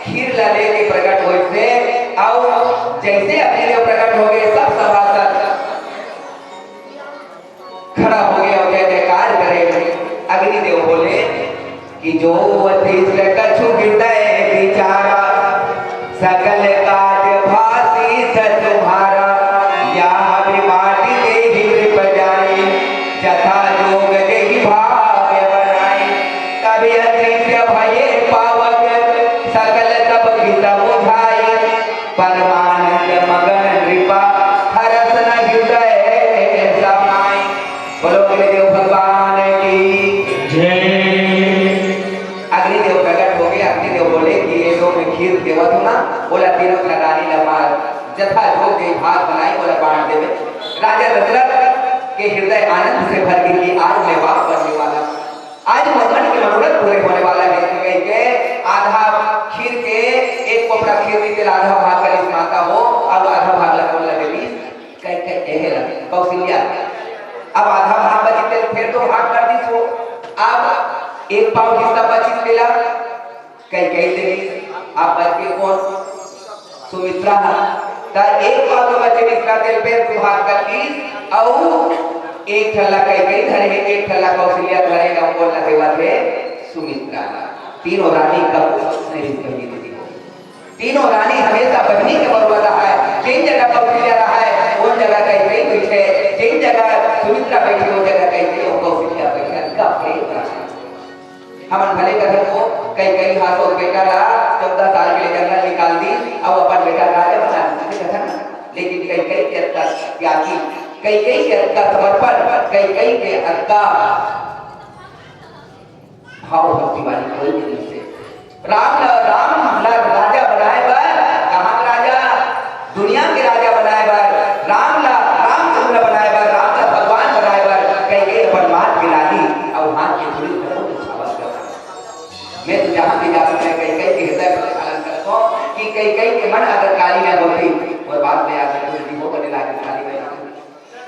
खीर ला लेके प्रकट होइस हे, अउ जइसे अग्निदेव प्रकट हो गए, सब सभासद खड़ा हो गए अउ जय जयकार करे। अग्निदेव बोले कि जो वशिष्ठ कछु हृदय विचारा, सकल काज भाषित तुम्हारा। या विमाटी देहि नृप जाई, जथा जोग जेहि भाग बनाई। तब अदृश्य भये पावक, सकल तप की समुझाई। परमानंद मगन नृपा, हरस न हृदय समाई। बोलो अग्निदेव भगवान की जय। अग्निदेव प्रकट हो गए। अग्निदेव बोले कि ये जो मैं खीर देवत हूँ ना, बोला तीनों रानी ला मार, जथा जो दे भाग बनाई, बोला बांट देवे। राजा दशरथ के हृदय आनंद से भर गई कि आज मैं बाप बनने वाला, आज मोर मन के मनोरथ पूरे होने वाला है। कह के आधा खीर के, एक कोपरा खीर दी तेला आधा भाग कलिस माता हो, अब आधा भाग ला कोन ला देलिस? कह के कहे ला कौशल्या। अब आधा भाग बची तेला फेर दो भाग कर दिस हो। अब एक पाव हिस्सा बचिस तेला कह के देलिस। अब बच के कोन? सुमित्रा ह। त एक पाव जो बचे मिश्रा तेल पे सुभाग कर दीस, अउ एक ठल्ला कह के धरे हे, एक ठल्ला कौशल्या धरे, अउ कोन ला देवत हे? सुमित्रा ह। तीनों रानी कब नहीं बनी दीदी हो। तीनों रानी हमेशा बहिनी के बरुआ रहा है। जिन जगह कौशल्या रहा है, उन जगह कह के बैठे, जिन जगह सुमित्रा बैठी, उन जगह कह के वो कौशल्या बैठे, इनका प्रेम रहा है। हमन भले कथन को कई कई हाथों बेटा ला चौदह साल के लिए जंगल निकाल दी, अब अपन बेटा राजा बना दी, कथन। लेकिन कई कई के अतका त्यागी, कई कई के अतका समर्पण, कई कई के अतका भाव भक्ति वाली कोई भी नहीं से। राम ला, राम ला राजा बनाए बर, कहाँ राजा? दुनिया के राजा बनाए बर, राम ला रामचंद्र बनाए बर, राम ला भगवान बनाए बर, कई कई अपन मात के लाली अउ हाथ के धूली धरो बिछावत कर। मैं तो जहाँ भी जाता हूँ, मैं कई कई के हृदय पर पालन करता हूँ कि कई कई के मन अगर काली न होती, और बात में आज कुछ भी हो बने लागे खाली में।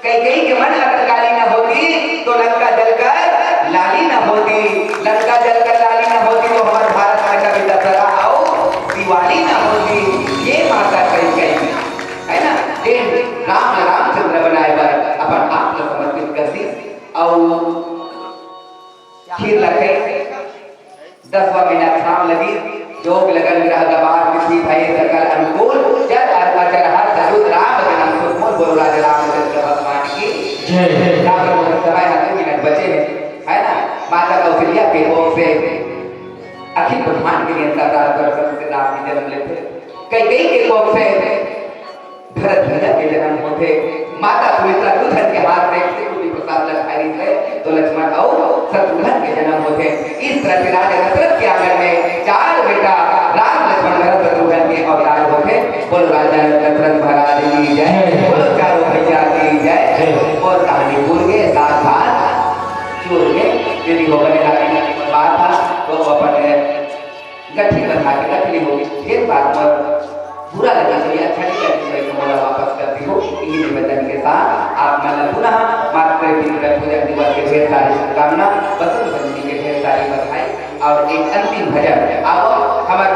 कई कई के मन अगर काली न होती तो लंका जलकर लाली न होती, लंका जलकर लाली न होती तो हमारे भारत में कभी दशहरा अउ दिवाली न होती। ये माता कई कई, है ना, दिन राम रामचंद्र बनाए बर अपन आप ला समर्पित कर दी। अउ खीर ला खाई। दसवाँ महीना घाम लगी, जोग लगन ग्रह गबार, तिथि भये सकल अनुकूल, जल अर्पण चढ़ा सतुत राम जन्म सुख मोर। बोलो राजा रामचंद्र भगवान की जय। रावण वध समय है, दो मिनट बचे हैं, है ना? माता कौशल्या के कोख से अखिल ब्रह्मांड के नियंता राम दर्शन से राम जी जन्म लेते हैं। कई कई के कोख से भरत भैया के जन्म होथे, माता सुमित्रा दूधन के हाथ में सिंदूर प्रसाद लखाई रहिस हे, तो लक्ष्मण अउ शत्रुघ्न के जन्म होथे। इस तरह से राजा दशरथ के आंगन में चार बेटा राम, लक्ष्मण, भरत, शत्रुघ्न के अवतार होथे। बोलो राजा दशरथ महाराज की जय, बोलो चारों भैया की जय। और कहानी पूर गे, सात भाग चूर गे। यदि हो बने लागे बात था तो अपन गठरी बंधा के रख ली होगी। जेन बात मोर बुरा लगे, तो ये अच्छा नहीं लगे, तो एक मोला वापस कर दी हो। इही निवेदन के साथ आप मन ला पुनः मातृ पितृ पूजन दिवस के ढेर सारी शुभकामना, बसंत पंचमी के ढेर सारी बधाई। और एक अंतिम भजन, अब हमर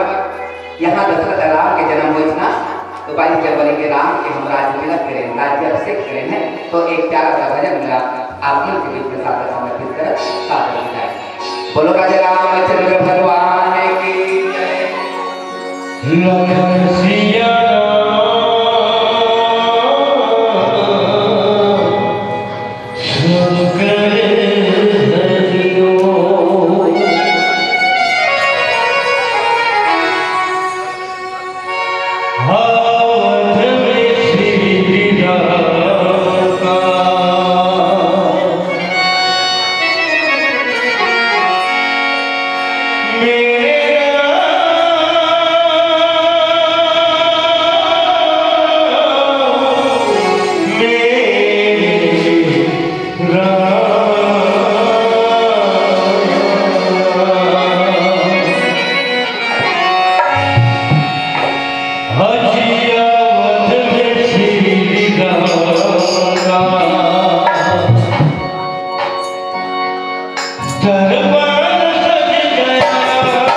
यहाँ दशरथ राम के जन्म होइस ना, तो बाईस जनवरी के राम के हम राज्य तिलक करेन, राज्य अभिषेक करेन है, तो एक प्यारा सा भजन मेरा आप मन के बीच में सादर समर्पित करत सादर विदाई। बोलो राजा रामचंद्र भगवान की जय। लखन सिया राम शंकर हरि ओम। हाथ में श्री राम का मेरे राम, मेरे राम। हजियावत में श्री राम का दरबार सज गया।